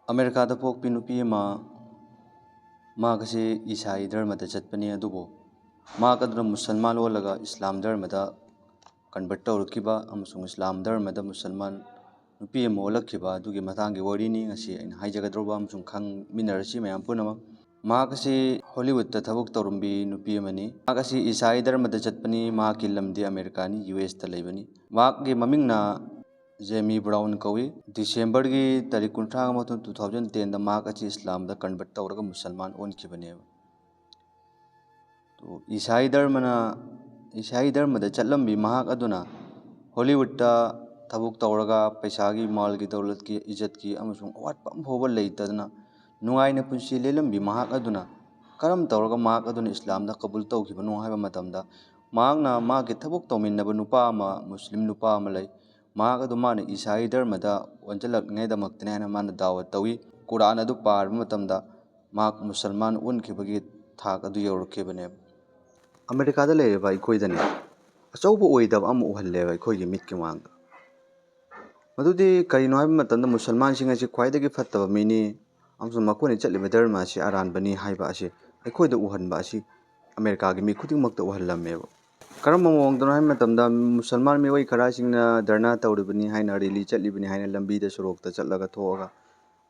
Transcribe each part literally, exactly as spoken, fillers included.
ꯑꯃꯦꯔꯤꯀꯥꯗ ꯄꯣꯛꯄꯤ ꯅꯨꯄꯤ ꯑꯃ, ꯃꯍꯥꯛ ꯑꯁꯤ ꯏꯁꯥꯏ ꯙꯔꯃꯗ ꯆꯠꯄꯅꯤ, ꯑꯗꯨꯕꯨ ꯃꯍꯥꯛ ꯑꯗꯨꯅ ꯃꯨꯁꯜꯃꯥꯟ ꯑꯣꯜꯂꯒ ꯏꯁꯂꯥꯝ ꯙꯔꯃꯗ convert ꯇꯧꯔꯛꯈꯤꯕ ꯑꯃꯁꯨꯡ ꯏꯁꯂꯥꯝ ꯙꯔꯃꯗ ꯃꯨꯁꯜꯃꯥꯟ ꯅꯨꯄꯤ ꯑꯃ ꯑꯣꯜꯂꯛꯈꯤꯕ ꯑꯗꯨꯒꯤ ꯃꯇꯥꯡꯒꯤ ꯋꯥꯔꯤꯅꯤ ꯉꯁꯤ ꯑꯩꯅ ꯍꯥꯏꯖꯒꯗꯧꯔꯤꯕ ꯑꯃꯁꯨꯡ ꯈꯪꯃꯤꯟꯅꯔꯁꯤ ꯃꯌꯥꯝ ꯄꯨꯝꯅꯃꯛ꯫ ꯃꯍꯥꯛ ꯑꯁꯤ ꯍꯣꯂꯤꯋꯨꯗꯇ ꯊꯕꯛ ꯇꯧꯔꯝꯕꯤ ꯅꯨꯄꯤ ꯑꯃꯅꯤ꯫ ꯃꯍꯥꯛ ꯑꯁꯤ ꯏꯁꯥꯏ ꯙꯔꯃꯗ ꯆꯠꯄꯅꯤ꯫ ꯃꯍꯥꯛꯀꯤ ꯂꯝꯗꯤ ꯑꯃꯦꯔꯤꯀꯥꯅꯤ, ꯌꯨ ꯑꯦꯁꯇ ꯂꯩꯕꯅꯤ꯫ ꯃꯍꯥꯛꯀꯤ ꯃꯃꯤꯡꯅ ꯖꯦꯃꯤ ꯕ꯭ꯔꯥꯎꯟ ꯀꯧꯏ꯫ ꯗꯤꯁꯦꯝꯕꯔꯒꯤ ꯇꯥꯔꯤꯛ ꯀꯨꯟꯊ꯭ꯔꯥ ꯃꯥꯊꯣꯏ, two thousand tenꯗ ꯃꯍꯥꯛ ꯑꯁꯤ ꯏꯁꯂꯥꯝꯗ convert ꯇꯧꯔꯒ ꯃꯨꯁꯜꯃꯥꯟ ꯑꯣꯟꯈꯤꯕꯅꯦꯕ꯫ ꯏꯁꯥꯏ ꯙꯔꯃꯅ, ꯏꯁꯥꯏ ꯙꯔꯃꯗ ꯆꯠꯂꯝꯕꯤ ꯃꯍꯥꯛ ꯑꯗꯨꯅ ꯍꯣꯂꯤꯋꯨꯗꯇ ꯊꯕꯛ ꯇꯧꯔꯒ ꯄꯩꯁꯥꯒꯤ, ꯃꯥꯜꯒꯤ, ꯗꯧꯂꯠꯀꯤ, ꯏꯖꯠꯀꯤ ꯑꯃꯁꯨꯡ ꯑꯋꯥꯠꯄ ꯑꯃꯐꯥꯎꯕ ꯂꯩꯇꯗꯅ ꯅꯨꯡꯉꯥꯏꯅ ꯄꯨꯟꯁꯤ ꯂꯦꯜꯂꯝꯕꯤ ꯃꯍꯥꯛ ꯑꯗꯨꯅ ꯀꯔꯝ ꯇꯧꯔꯒ ꯃꯍꯥꯛ ꯑꯗꯨꯅ ꯏꯁꯂꯥꯝꯗ ꯀꯕꯨꯜ ꯇꯧꯈꯤꯕꯅꯣ ꯍꯥꯏꯕ ꯃꯇꯝꯗ, ꯃꯍꯥꯛꯅ ꯃꯥꯒꯤ ꯊꯕꯛ ꯇꯧꯃꯤꯟꯅꯕ ꯅꯨꯄꯥ ꯑꯃ, ꯃꯨꯁꯂꯤꯝ ꯅꯨꯄꯥ ꯑꯃ ꯂꯩ꯫ ꯃꯍꯥꯛ ꯑꯗꯨ ꯃꯥꯅ ꯏꯁꯥꯏ ꯙꯔꯃꯗ ꯑꯣꯟꯁꯤꯜꯂꯛꯅꯤꯉꯥꯏꯗꯃꯛꯇꯅꯤ ꯍꯥꯏꯅ ꯃꯥꯅ ꯗꯥꯋꯠ ꯇꯧꯏ꯫ ꯀꯨꯔꯥꯟ ꯑꯗꯨ ꯄꯥꯔꯕ ꯃꯇꯝꯗ ꯃꯍꯥꯛ ꯃꯨꯁꯜꯃꯥꯟ ꯑꯣꯟꯈꯤꯕꯒꯤ ꯊꯥꯛ ꯑꯗꯨ ꯌꯧꯔꯛꯈꯤꯕꯅꯦꯕ꯫ ꯑꯃꯦꯔꯤꯀꯥꯗ ꯂꯩꯔꯤꯕ ꯑꯩꯈꯣꯏꯗꯅꯦ, ꯑꯆꯧꯕ ꯑꯣꯏꯗꯕ ꯑꯃ ꯎꯍꯜꯂꯦꯕ ꯑꯩꯈꯣꯏꯒꯤ ꯃꯤꯠꯀꯤ ꯃꯥꯡꯗ꯫ ꯃꯗꯨꯗꯤ ꯀꯔꯤꯅꯣ ꯍꯥꯏꯕ ꯃꯇꯝꯗ, ꯃꯨꯁꯜꯃꯥꯟꯁꯤꯡ ꯑꯁꯤ ꯈ꯭ꯋꯥꯏꯗꯒꯤ ꯐꯠꯇꯕ ꯃꯤꯅꯤ ꯑꯃꯁꯨꯡ ꯃꯈꯣꯏꯅ ꯆꯠꯂꯤꯕ ꯙꯔꯃ ꯑꯁꯤ ꯑꯔꯥꯟꯕꯅꯤ ꯍꯥꯏꯕ ꯑꯁꯤ ꯑꯩꯈꯣꯏꯗ ꯎꯍꯟꯕ ꯑꯁꯤ ꯑꯃꯦꯔꯤꯀꯥꯒꯤ ꯃꯤ ꯈꯨꯗꯤꯡꯃꯛꯇ ꯎꯍꯜꯂꯝꯃꯦꯕ꯫ ꯀꯔꯝꯕ ꯃꯑꯣꯡꯗꯅꯣ ꯍꯥꯏꯕ ꯃꯇꯝꯗ, ꯃꯨꯁꯜꯃꯥꯟ ꯃꯤꯑꯣꯏ ꯈꯔꯁꯤꯡꯅ ꯙꯔꯅꯥ ꯇꯧꯔꯤꯕꯅꯤ ꯍꯥꯏꯅ, ꯔꯦꯂꯤ ꯆꯠꯂꯤꯕꯅꯤ ꯍꯥꯏꯅ ꯂꯝꯕꯤꯗ, ꯁꯣꯔꯣꯛꯇ ꯆꯠꯂꯒ ꯊꯣꯛꯑꯒ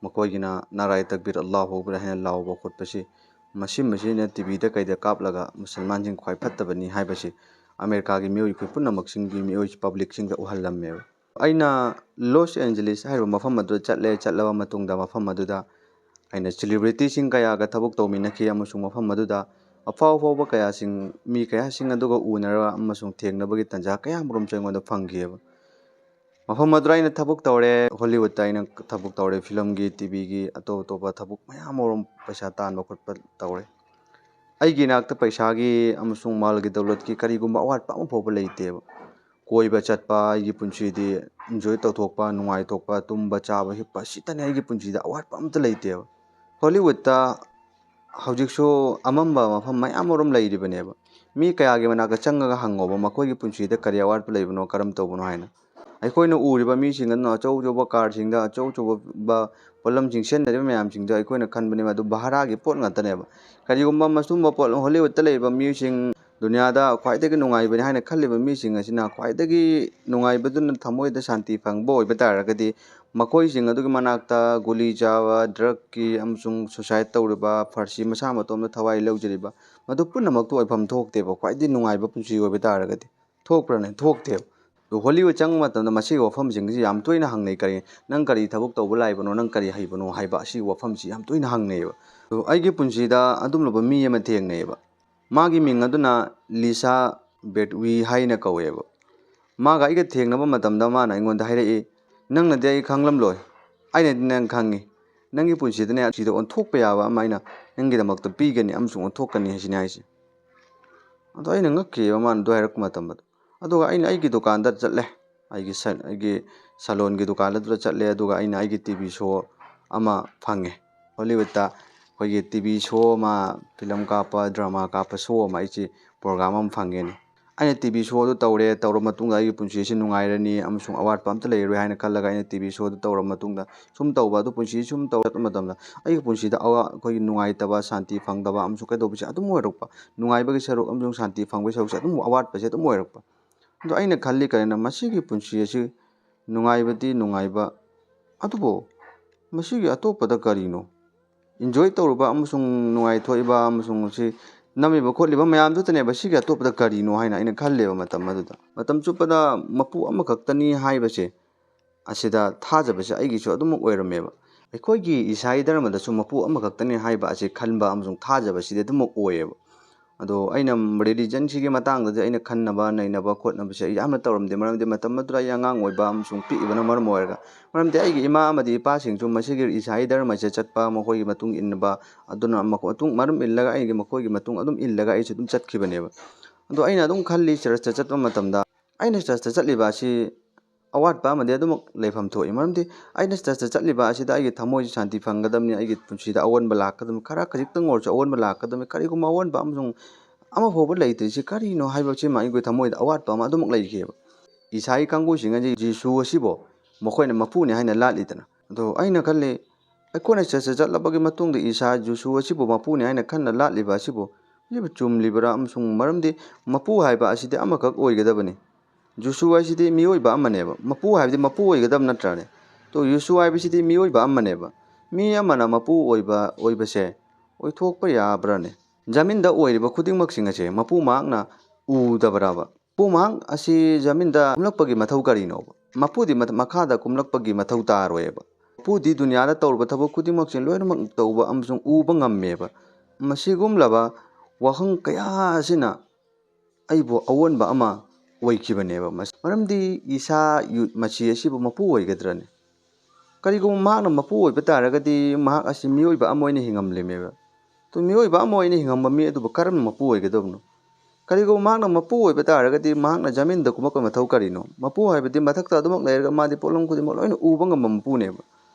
ꯃꯈꯣꯏꯒꯤꯅ ꯅꯥꯔꯥꯏ ꯇꯛꯕꯤꯔ, ꯑꯜꯂꯥꯍꯨ ꯑꯛꯕꯔ ꯍꯥꯏꯅ ꯂꯥꯎꯕ ꯈꯣꯠꯄꯁꯤ, ꯃꯁꯤ, ꯃꯁꯤꯅ ꯇꯤ ꯚꯤꯗ ꯀꯩꯗ ꯀꯥꯞꯂꯒ ꯃꯨꯁꯜꯃꯥꯟꯁꯤꯡ ꯈ꯭ꯋꯥꯏ ꯐꯠꯇꯕꯅꯤ ꯍꯥꯏꯕꯁꯤ ꯑꯃꯦꯔꯤꯀꯥꯒꯤ ꯃꯤꯑꯣꯏ ꯑꯩꯈꯣꯏ ꯄꯨꯝꯅꯃꯛꯁꯤꯡꯒꯤ ꯃꯤꯑꯣꯏ ꯄꯕ꯭ꯂꯤꯛꯁꯤꯡꯗ ꯎꯍꯜꯂꯝꯃꯦꯕ꯫ ꯑꯩꯅ ꯂꯣꯁ ꯑꯦꯟꯖꯦꯂꯤꯁ ꯍꯥꯏꯔꯤꯕ ꯃꯐꯝ ꯑꯗꯨꯗ ꯆꯠꯂꯦ꯫ ꯆꯠꯂꯕ ꯃꯇꯨꯡꯗ ꯃꯐꯝ ꯑꯗꯨꯗ ꯑꯩꯅ ꯁꯦꯂꯤꯕ꯭ꯔꯤꯇꯤꯁꯤꯡ ꯀꯌꯥꯒ ꯊꯕꯛ ꯇꯧꯃꯤꯟꯅꯈꯤ ꯑꯃꯁꯨꯡ ꯃꯐꯝ ꯑꯗꯨꯗ ꯑꯐꯥꯎ ꯑꯐꯥꯎꯕ ꯀꯌꯥꯁꯤꯡ, ꯃꯤ ꯀꯌꯥꯁꯤꯡ ꯑꯗꯨꯒ ꯎꯅꯔꯒ ꯑꯃꯁꯨꯡ ꯊꯦꯡꯅꯕꯒꯤ ꯇꯥꯟꯖꯥ ꯀꯌꯥꯃꯔꯨꯝꯁꯨ ꯑꯩꯉꯣꯟꯗ ꯐꯪꯈꯤꯑꯕ꯫ ꯃꯐꯝ ꯑꯗꯨꯗ ꯑꯩꯅ ꯊꯕꯛ ꯇꯧꯔꯦ, ꯍꯣꯂꯤꯋꯨꯗꯇ ꯑꯩꯅ ꯊꯕꯛ ꯇꯧꯔꯦ, ꯐꯤꯂꯝꯒꯤ, ꯇꯤ ꯚꯤꯒꯤ, ꯑꯇꯣꯞ ꯑꯇꯣꯞꯄ ꯊꯕꯛ ꯃꯌꯥꯝ ꯑꯃꯔꯣꯝ ꯄꯩꯁꯥ ꯇꯥꯟꯕ ꯈꯣꯠꯄ ꯇꯧꯔꯦ꯫ ꯑꯩꯒꯤ ꯏꯅꯥꯛꯇ ꯄꯩꯁꯥꯒꯤ ꯑꯃꯁꯨꯡ ꯃꯥꯜꯒꯤ ꯗꯧꯂꯠꯀꯤ ꯀꯔꯤꯒꯨꯝꯕ ꯑꯋꯥꯠꯄ ꯑꯃ ꯐꯥꯎꯕ ꯂꯩꯇꯦꯕ꯫ ꯀꯣꯏꯕ ꯆꯠꯄ, ꯑꯩꯒꯤ ꯄꯨꯟꯁꯤꯗꯤ ꯏꯟꯖꯣꯏ ꯇꯧꯊꯣꯛꯄ, ꯅꯨꯡꯉꯥꯏꯊꯣꯛꯄ, ꯇꯨꯝꯕ, ꯆꯥꯕ, ꯍꯤꯞꯄ, ꯁꯤꯇꯅꯤ ꯑꯩꯒꯤ ꯄꯨꯟꯁꯤꯗ ꯑꯋꯥꯠꯄ ꯑꯝꯇ ꯂꯩꯇꯦꯕ꯫ ꯍꯣꯂꯤꯋꯨꯗꯇ ꯍꯧꯖꯤꯛꯁꯨ ꯑꯃꯝꯕ ꯃꯐꯝ ꯃꯌꯥꯝ ꯑꯃꯔꯣꯝ ꯂꯩꯔꯤꯕꯅꯦꯕ꯫ ꯃꯤ ꯀꯌꯥꯒꯤ ꯃꯅꯥꯛꯇ ꯆꯪꯉꯒ ꯍꯪꯉꯣꯕ, ꯃꯈꯣꯏꯒꯤ ꯄꯨꯟꯁꯤꯗ ꯀꯔꯤ ꯑꯋꯥꯠꯄ ꯂꯩꯕꯅꯣ, ꯀꯔꯝ ꯇꯧꯕꯅꯣ ꯍꯥꯏꯅ꯫ ꯑꯩꯈꯣꯏꯅ ꯎꯔꯤꯕ ꯃꯤꯁꯤꯡ ꯑꯗꯨꯅ ꯑꯆꯧ ꯑꯆꯧꯕ ꯀꯥꯔꯁꯤꯡꯗ, ꯑꯆꯧ ꯑꯆꯧꯕ ꯄꯣꯠꯂꯝꯁꯤꯡ ꯁꯤꯖꯤꯟꯅꯔꯤꯕ ꯃꯌꯥꯝꯁꯤꯡꯗꯣ ꯑꯩꯈꯣꯏꯅ ꯈꯟꯕꯅꯦꯕ, ꯑꯗꯨ ꯚꯥꯔꯥꯒꯤ ꯄꯣꯠ ꯉꯥꯛꯇꯅꯦꯕ꯫ ꯀꯔꯤꯒꯨꯝꯕ ꯃꯁꯨꯝꯕ ꯄꯣꯠ, ꯍꯣꯂꯤꯋꯨꯗꯇ ꯂꯩꯔꯤꯕ ꯃꯤꯁꯤꯡ, ꯗꯨꯅꯤꯌꯥꯗ ꯈ꯭ꯋꯥꯏꯗꯒꯤ ꯅꯨꯡꯉꯥꯏꯕꯅꯤ ꯍꯥꯏꯅ ꯈꯜꯂꯤꯕ ꯃꯤꯁꯤꯡ ꯑꯁꯤꯅ ꯈ꯭ꯋꯥꯏꯗꯒꯤ ꯅꯨꯡꯉꯥꯏꯕꯗꯨꯅ ꯊꯃꯣꯏꯗ ꯁꯥꯟꯇꯤ ꯐꯪꯕ ꯑꯣꯏꯕ ꯇꯥꯔꯒꯗꯤ, ꯃꯈꯣꯏꯁꯤꯡ ꯑꯗꯨꯒꯤ ꯃꯅꯥꯛꯇ ꯒꯨꯂꯤ ꯆꯥꯕ, ꯗ꯭ꯔꯒꯀꯤ ꯑꯃꯁꯨꯡ ꯁꯨꯁꯥꯏꯠ ꯇꯧꯔꯤꯕ, ꯐꯥꯔꯁꯤ ꯃꯁꯥ ꯃꯇꯣꯝꯗ ꯊꯋꯥꯏ ꯂꯧꯖꯔꯤꯕ, ꯃꯗꯨ ꯄꯨꯝꯅꯃꯛꯇꯨ ꯑꯣꯏꯐꯝ ꯊꯣꯛꯇꯦꯕ, ꯈ꯭ꯋꯥꯏꯗꯒꯤ ꯅꯨꯡꯉꯥꯏꯕ ꯄꯨꯟꯁꯤ ꯑꯣꯏꯕ ꯇꯥꯔꯒꯗꯤ꯫ ꯊꯣꯛꯄ꯭ꯔꯅꯦ? ꯊꯣꯛꯇꯦꯕ꯫ ꯑꯗꯨ ꯍꯣꯂꯤꯋꯨꯗ ꯆꯪꯕ ꯃꯇꯝꯗ ꯃꯁꯤꯒꯤ ꯋꯥꯐꯝꯁꯤꯡꯁꯤ ꯌꯥꯝ ꯇꯣꯏꯅ ꯍꯪꯅꯩ꯫ ꯀꯔꯤ, "ꯅꯪ ꯀꯔꯤ ꯊꯕꯛ ꯇꯧꯕ ꯂꯥꯛꯏꯕꯅꯣ? ꯅꯪ ꯀꯔꯤ ꯍꯩꯕꯅꯣ?" ꯍꯥꯏꯕ ꯑꯁꯤꯒꯤ ꯋꯥꯐꯝꯁꯤ ꯌꯥꯝ ꯇꯣꯏꯅ ꯍꯪꯅꯩꯌꯦꯕ꯫ ꯑꯗꯨ ꯑꯩꯒꯤ ꯄꯨꯟꯁꯤꯗ ꯑꯗꯨꯝꯂꯕ ꯃꯤ ꯑꯃ ꯊꯦꯡꯅꯩꯌꯦꯕ꯫ ꯃꯥꯒꯤ ꯃꯤꯡ ꯑꯗꯨꯅ ꯂꯤꯁꯥ ꯕꯦꯠꯋꯤ ꯍꯥꯏꯅ ꯀꯧꯋꯦꯕ꯫ ꯃꯥꯒ ꯑꯩꯒ ꯊꯦꯡꯅꯕ ꯃꯇꯝꯗ ꯃꯥꯅ ꯑꯩꯉꯣꯟꯗ ꯍꯥꯏꯔꯛꯏ, "ꯅꯪꯅꯗꯤ ꯑꯩ ꯈꯪꯂꯝꯂꯣꯏ, ꯑꯩꯅꯗꯤ ꯅꯪ ꯈꯪꯉꯤ꯫ ꯅꯪꯒꯤ ꯄꯨꯟꯁꯤꯗꯅꯦ ꯑꯁꯤꯗ ꯑꯣꯟꯊꯣꯛꯄ ꯌꯥꯕ ꯑꯃ ꯑꯩꯅ ꯅꯪꯒꯤꯗꯃꯛꯇ ꯄꯤꯒꯅꯤ ꯑꯃꯁꯨꯡ ꯑꯣꯟꯊꯣꯛꯀꯅꯤ" ꯍꯥꯏꯁꯤꯅꯦ ꯍꯥꯏꯁꯦ꯫ ꯑꯗꯣ ꯑꯩꯅ ꯉꯛꯈꯤꯕ ꯃꯥꯅ ꯑꯗꯨ ꯍꯥꯏꯔꯛꯄ ꯃꯇꯝꯗ꯫ ꯑꯗꯨꯒ ꯑꯩꯅ ꯑꯩꯒꯤ ꯗꯨꯀꯥꯟꯗ ꯆꯠꯂꯦ꯫ ꯑꯩꯒꯤ ꯁꯟ-, ꯑꯩꯒꯤ ꯁꯂꯣꯟꯒꯤ ꯗꯨꯀꯥꯟ ꯑꯗꯨꯗ ꯆꯠꯂꯦ꯫ ꯑꯗꯨꯒ ꯑꯩꯅ ꯑꯩꯒꯤ ꯇꯤ ꯚꯤ ꯁꯣ ꯑꯃ ꯐꯪꯉꯦ꯫ ꯍꯣꯂꯤꯋꯨꯗꯇ ꯑꯩꯈꯣꯏꯒꯤ ꯇꯤ ꯚꯤ ꯁꯣ ꯑꯃ, ꯐꯤꯂꯝ ꯀꯥꯞꯄ, ꯗ꯭ꯔꯃꯥ ꯀꯥꯞꯄ ꯁꯣ ꯑꯃ, ꯑꯩꯁꯤ ꯄ꯭ꯔꯣꯒ꯭ꯔꯥꯝ ꯑꯃ ꯐꯪꯉꯦꯅꯦ꯫ ꯑꯩꯅ ꯇꯤ ꯚꯤ ꯁꯣ ꯑꯗꯨ ꯇꯧꯔꯦ꯫ ꯇꯧꯔꯕ ꯃꯇꯨꯡꯗ ꯑꯩꯒꯤ ꯄꯨꯟꯁꯤ ꯑꯁꯤ ꯅꯨꯡꯉꯥꯏꯔꯅꯤ ꯑꯃꯁꯨꯡ ꯑꯋꯥꯠꯄ ꯑꯝꯇ ꯂꯩꯔꯔꯣꯏ ꯍꯥꯏꯅ ꯈꯜꯂꯒ ꯑꯩꯅ ꯇꯤ ꯚꯤ ꯁꯣ ꯑꯗꯨ ꯇꯧꯔꯕ ꯃꯇꯨꯡꯗ, ꯁꯨꯝ ꯇꯧꯕ ꯑꯗꯨ ꯄꯨꯟꯁꯤ ꯁꯨꯝ ꯇꯧꯔꯛꯄ ꯃꯇꯝꯗ ꯑꯩꯒꯤ ꯄꯨꯟꯁꯤꯗ ꯑꯋꯥ-, ꯑꯩꯈꯣꯏꯒꯤ ꯅꯨꯡꯉꯥꯏꯇꯕ, ꯁꯥꯟꯇꯤ ꯐꯪꯗꯕ ꯑꯃꯁꯨꯡ ꯀꯩꯗꯧꯕꯁꯦ ꯑꯗꯨꯝ ꯑꯣꯏꯔꯛꯄ꯫ ꯅꯨꯡꯉꯥꯏꯕꯒꯤ ꯁꯔꯨꯛ ꯑꯃꯁꯨꯡ ꯁꯥꯟꯇꯤ ꯐꯪꯕꯒꯤ ꯁꯔꯨꯛꯁꯦ ꯑꯗꯨꯝ ꯑꯋꯥꯠꯄꯁꯦ ꯑꯗꯨꯝ ꯑꯣꯏꯔꯛꯄ꯫ ꯑꯗꯣ ꯑꯩꯅ ꯈꯜꯂꯤ ꯀꯔꯤꯅꯣ, ꯃꯁꯤꯒꯤ ꯄꯨꯟꯁꯤ ꯑꯁꯤ ꯅꯨꯡꯉꯥꯏꯕꯗꯤ ꯅꯨꯡꯉꯥꯏꯕ, ꯑꯗꯨꯕꯨ ꯃꯁꯤꯒꯤ ꯑꯇꯣꯞꯄꯗ ꯀꯔꯤꯅꯣ? ꯏꯟꯖꯣꯏ ꯇꯧꯔꯤꯕ ꯑꯃꯁꯨꯡ ꯅꯨꯡꯉꯥꯏꯊꯣꯛꯏꯕ ꯑꯃꯁꯨꯡ ꯁꯤ ꯅꯝꯃꯤꯕ ꯈꯣꯠꯂꯤꯕ ꯃꯌꯥꯝꯗꯨꯇꯅꯦꯕ, ꯁꯤꯒꯤ ꯑꯇꯣꯞꯄꯗ ꯀꯔꯤꯅꯣ ꯍꯥꯏꯅ ꯑꯩꯅ ꯈꯜꯂꯦꯕ ꯃꯇꯝ ꯑꯗꯨꯗ꯫ ꯃꯇꯝ ꯆꯨꯞꯄꯗ ꯃꯄꯨ ꯑꯃꯈꯛꯇꯅꯤ ꯍꯥꯏꯕꯁꯦ, ꯑꯁꯤꯗ ꯊꯥꯖꯕꯁꯦ ꯑꯩꯒꯤꯁꯨ ꯑꯗꯨꯃꯛ ꯑꯣꯏꯔꯝꯃꯦꯕ꯫ ꯑꯩꯈꯣꯏꯒꯤ ꯏꯁꯥꯒꯤ ꯙꯔꯃꯗꯁꯨ ꯃꯄꯨ ꯑꯃꯈꯛꯇꯅꯤ ꯍꯥꯏꯕ ꯑꯁꯤ ꯈꯟꯕ ꯑꯃꯁꯨꯡ ꯊꯥꯖꯕꯁꯤꯗꯤ ꯑꯗꯨꯃꯛ ꯑꯣꯏꯌꯦꯕ꯫ ꯑꯗꯣ ꯑꯩꯅ ꯔꯤꯂꯤꯖꯟꯁꯤꯒꯤ ꯃꯇꯥꯡꯗꯗꯤ ꯑꯩꯅ ꯈꯟꯅꯕ ꯅꯩꯅꯕ ꯈꯣꯠꯅꯕꯁꯦ ꯑꯩ ꯌꯥꯝꯅ ꯇꯧꯔꯝꯗꯦ, ꯃꯔꯝꯗꯤ ꯃꯇꯝ ꯑꯗꯨꯗ ꯑꯩ ꯑꯉꯥꯡ ꯑꯣꯏꯕ ꯑꯃꯁꯨꯡ ꯄꯤꯛꯏꯕꯅ ꯃꯔꯝ ꯑꯣꯏꯔꯒ, ꯃꯔꯝꯗꯤ ꯑꯩꯒꯤ ꯏꯃꯥ ꯑꯃꯗꯤ ꯏꯄꯥꯁꯤꯡꯁꯨ ꯃꯁꯤꯒꯤ ꯏꯁꯥꯒꯤ ꯙꯔꯃꯁꯦ ꯆꯠꯄ, ꯃꯈꯣꯏꯒꯤ ꯃꯇꯨꯡ ꯏꯟꯅꯕ, ꯑꯗꯨꯅ ꯃꯈꯣꯏ ꯃꯇꯨꯡ, ꯃꯔꯝ ꯏꯜꯂꯒ, ꯑꯩꯒꯤ, ꯃꯈꯣꯏꯒꯤ ꯃꯇꯨꯡ ꯑꯗꯨꯝ ꯏꯜꯂꯒ ꯑꯩꯁꯨ ꯑꯗꯨꯝ ꯆꯠꯈꯤꯕꯅꯦꯕ꯫ ꯑꯗꯣ ꯑꯩꯅ ꯑꯗꯨꯝ ꯈꯜꯂꯤ, ꯆꯔꯆꯇ ꯆꯠꯄ ꯃꯇꯝꯗ ꯑꯩꯅ ꯆꯔꯆꯇ ꯆꯠꯂꯤꯕ ꯑꯁꯤ ꯑꯋꯥꯠꯄ ꯑꯃꯗꯤ ꯑꯗꯨꯃꯛ ꯂꯩꯐꯝ ꯊꯣꯛꯏ꯫ ꯃꯔꯝꯗꯤ ꯑꯩꯅ ꯆꯔꯆꯇ ꯆꯠꯂꯤꯕ ꯑꯁꯤꯗ ꯑꯩꯒꯤ ꯊꯃꯣꯏꯁꯨ ꯁꯥꯟꯇꯤ ꯐꯪꯒꯗꯕꯅꯤ, ꯑꯩꯒꯤ ꯄꯨꯟꯁꯤꯗ ꯑꯑꯣꯟꯕ ꯂꯥꯛꯀꯗꯕꯅꯤ, ꯈꯔ ꯈꯖꯤꯛꯇꯪ ꯑꯣꯏꯔꯁꯨ ꯑꯑꯣꯟꯕ ꯂꯥꯛꯀꯗꯕꯅꯤ꯫ ꯀꯔꯤꯒꯨꯝꯕ ꯑꯑꯣꯟꯕ ꯑꯃꯁꯨꯡ ꯑꯃ ꯐꯥꯎꯕ ꯂꯩꯇ꯭ꯔꯤꯁꯤ ꯀꯔꯤꯅꯣ ꯍꯥꯏꯕꯁꯤꯃ ꯑꯩꯈꯣꯏ ꯊꯃꯣꯏꯗ ꯑꯋꯥꯠꯄ ꯑꯃ ꯑꯗꯨꯃꯛ ꯂꯩꯈꯤꯑꯕ꯫ ꯏꯁꯥꯒꯤ ꯀꯥꯡꯕꯨꯁꯤꯡ ꯑꯁꯤ ꯖꯤꯁꯨ ꯑꯁꯤꯕꯨ ꯃꯈꯣꯏꯅ ꯃꯄꯨꯅꯤ ꯍꯥꯏꯅ ꯂꯥꯠꯂꯤꯗꯅ꯫ ꯑꯗꯣ ꯑꯩꯅ ꯈꯜꯂꯤ, ꯑꯩꯈꯣꯏꯅ ꯆꯠ ꯆꯠ ꯆꯠꯂꯕꯒꯤ ꯃꯇꯨꯡꯗ ꯏꯁꯥ ꯖꯤꯁꯨ ꯑꯁꯤꯕꯨ ꯃꯄꯨꯅꯤ ꯍꯥꯏꯅ ꯈꯟꯅ ꯂꯥꯠꯂꯤꯕ ꯑꯁꯤꯕꯨ, ꯑꯁꯤꯕꯨ ꯆꯨꯝꯂꯤꯕ꯭ꯔꯥ? ꯑꯃꯁꯨꯡ ꯃꯔꯝꯗꯤ ꯃꯄꯨ ꯍꯥꯏꯕ ꯑꯁꯤꯗꯤ ꯑꯃꯈꯛ ꯑꯣꯏꯒꯗꯕꯅꯤ꯫ ꯖꯤꯁꯨ ꯍꯥꯏꯁꯤꯗꯤ ꯃꯤꯑꯣꯏꯕ ꯑꯃꯅꯦꯕ, ꯃꯄꯨ ꯍꯥꯏꯕꯗꯤ ꯃꯄꯨ ꯑꯣꯏꯒꯗꯕ ꯅꯠꯇ꯭ꯔꯅꯦ? ꯇꯣ, ꯖꯤꯁꯨ ꯍꯥꯏꯕꯁꯤꯗꯤ ꯃꯤꯑꯣꯏꯕ ꯑꯃꯅꯦꯕ꯫ ꯃꯤ ꯑꯃꯅ ꯃꯄꯨ ꯑꯣꯏꯕ, ꯑꯣꯏꯕꯁꯦ ꯑꯣꯏꯊꯣꯛꯄ ꯌꯥꯕ꯭ꯔꯅꯦ? ꯖꯃꯤꯟꯗ ꯑꯣꯏꯔꯤꯕ ꯈꯨꯗꯤꯡꯃꯛꯁꯤꯡ ꯑꯁꯦ ꯃꯄꯨ ꯃꯍꯥꯛꯅ ꯎꯗꯕ꯭ꯔꯕ? ꯃꯄꯨ ꯃꯍꯥꯛ ꯑꯁꯤ ꯖꯃꯤꯟꯗ ꯀꯨꯝꯂꯛꯄꯒꯤ ꯃꯊꯧ ꯀꯔꯤꯅꯣꯕ? ꯃꯄꯨꯗꯤ ꯃꯊ-, ꯃꯈꯥꯗ ꯀꯨꯝꯂꯛꯄꯒꯤ ꯃꯊꯧ ꯇꯥꯔꯣꯏꯕ꯫ ꯃꯄꯨꯗꯤ ꯗꯨꯅꯤꯌꯥꯗ ꯇꯧꯔꯤꯕ ꯊꯕꯛ ꯈꯨꯗꯤꯡꯃꯛꯁꯦ ꯂꯣꯏꯅꯃꯛ ꯇꯧꯕ ꯑꯃꯁꯨꯡ ꯎꯕ ꯉꯝꯃꯦꯕ꯫ ꯃꯁꯤꯒꯨꯝꯂꯕ ꯋꯥꯍꯪ ꯀꯌꯥ ꯑꯁꯤꯅ ꯑꯩꯕꯨ ꯑꯑꯣꯟꯕ ꯑꯃ ꯑꯣꯏꯈꯤꯕꯅꯦꯕ꯫ ꯃꯁ-, ꯃꯔꯝꯗꯤ ꯏꯁꯥ ꯌꯨ-, ꯃꯁꯤ ꯑꯁꯤꯕꯨ ꯃꯄꯨ ꯑꯣꯏꯒꯗ꯭ꯔꯅꯦ? ꯀꯔꯤꯒꯨꯝꯕ ꯃꯍꯥꯛꯅ ꯃꯄꯨ ꯑꯣꯏꯕ ꯇꯥꯔꯒꯗꯤ, ꯃꯍꯥꯛ ꯑꯁꯤ ꯃꯤꯑꯣꯏꯕ ꯑꯃ ꯑꯣꯏꯅ ꯍꯤꯡꯉꯝꯂꯤꯃꯦꯕ꯫ ꯑꯗꯨ ꯃꯤꯑꯣꯏꯕ ꯑꯃ ꯑꯣꯏꯅ ꯍꯤꯡꯉꯝꯕ ꯃꯤ ꯑꯗꯨꯕꯨ ꯀꯔꯝꯅ ꯃꯄꯨ ꯑꯣꯏꯒꯗꯕꯅꯣ? ꯀꯔꯤꯒꯨꯝꯕ ꯃꯍꯥꯛꯅ ꯃꯄꯨ ꯑꯣꯏꯕ ꯇꯥꯔꯒꯗꯤ, ꯃꯍꯥꯛꯅ ꯖꯃꯤꯟꯗ ꯀꯨꯝꯃꯛꯄ ꯃꯊꯧ ꯀꯔꯤꯅꯣ? ꯃꯄꯨ ꯍꯥꯏꯕꯗꯤ ꯃꯊꯛꯇ ꯑꯗꯨꯃꯛ ꯂꯩꯔꯒ ꯃꯥꯗꯤ ꯄꯣꯠꯂꯝ ꯈꯨꯗꯤꯡꯃꯛ ꯂꯣꯏꯅ ꯎꯕ ꯉꯝꯕ ꯃꯄꯨꯅꯦꯕ꯫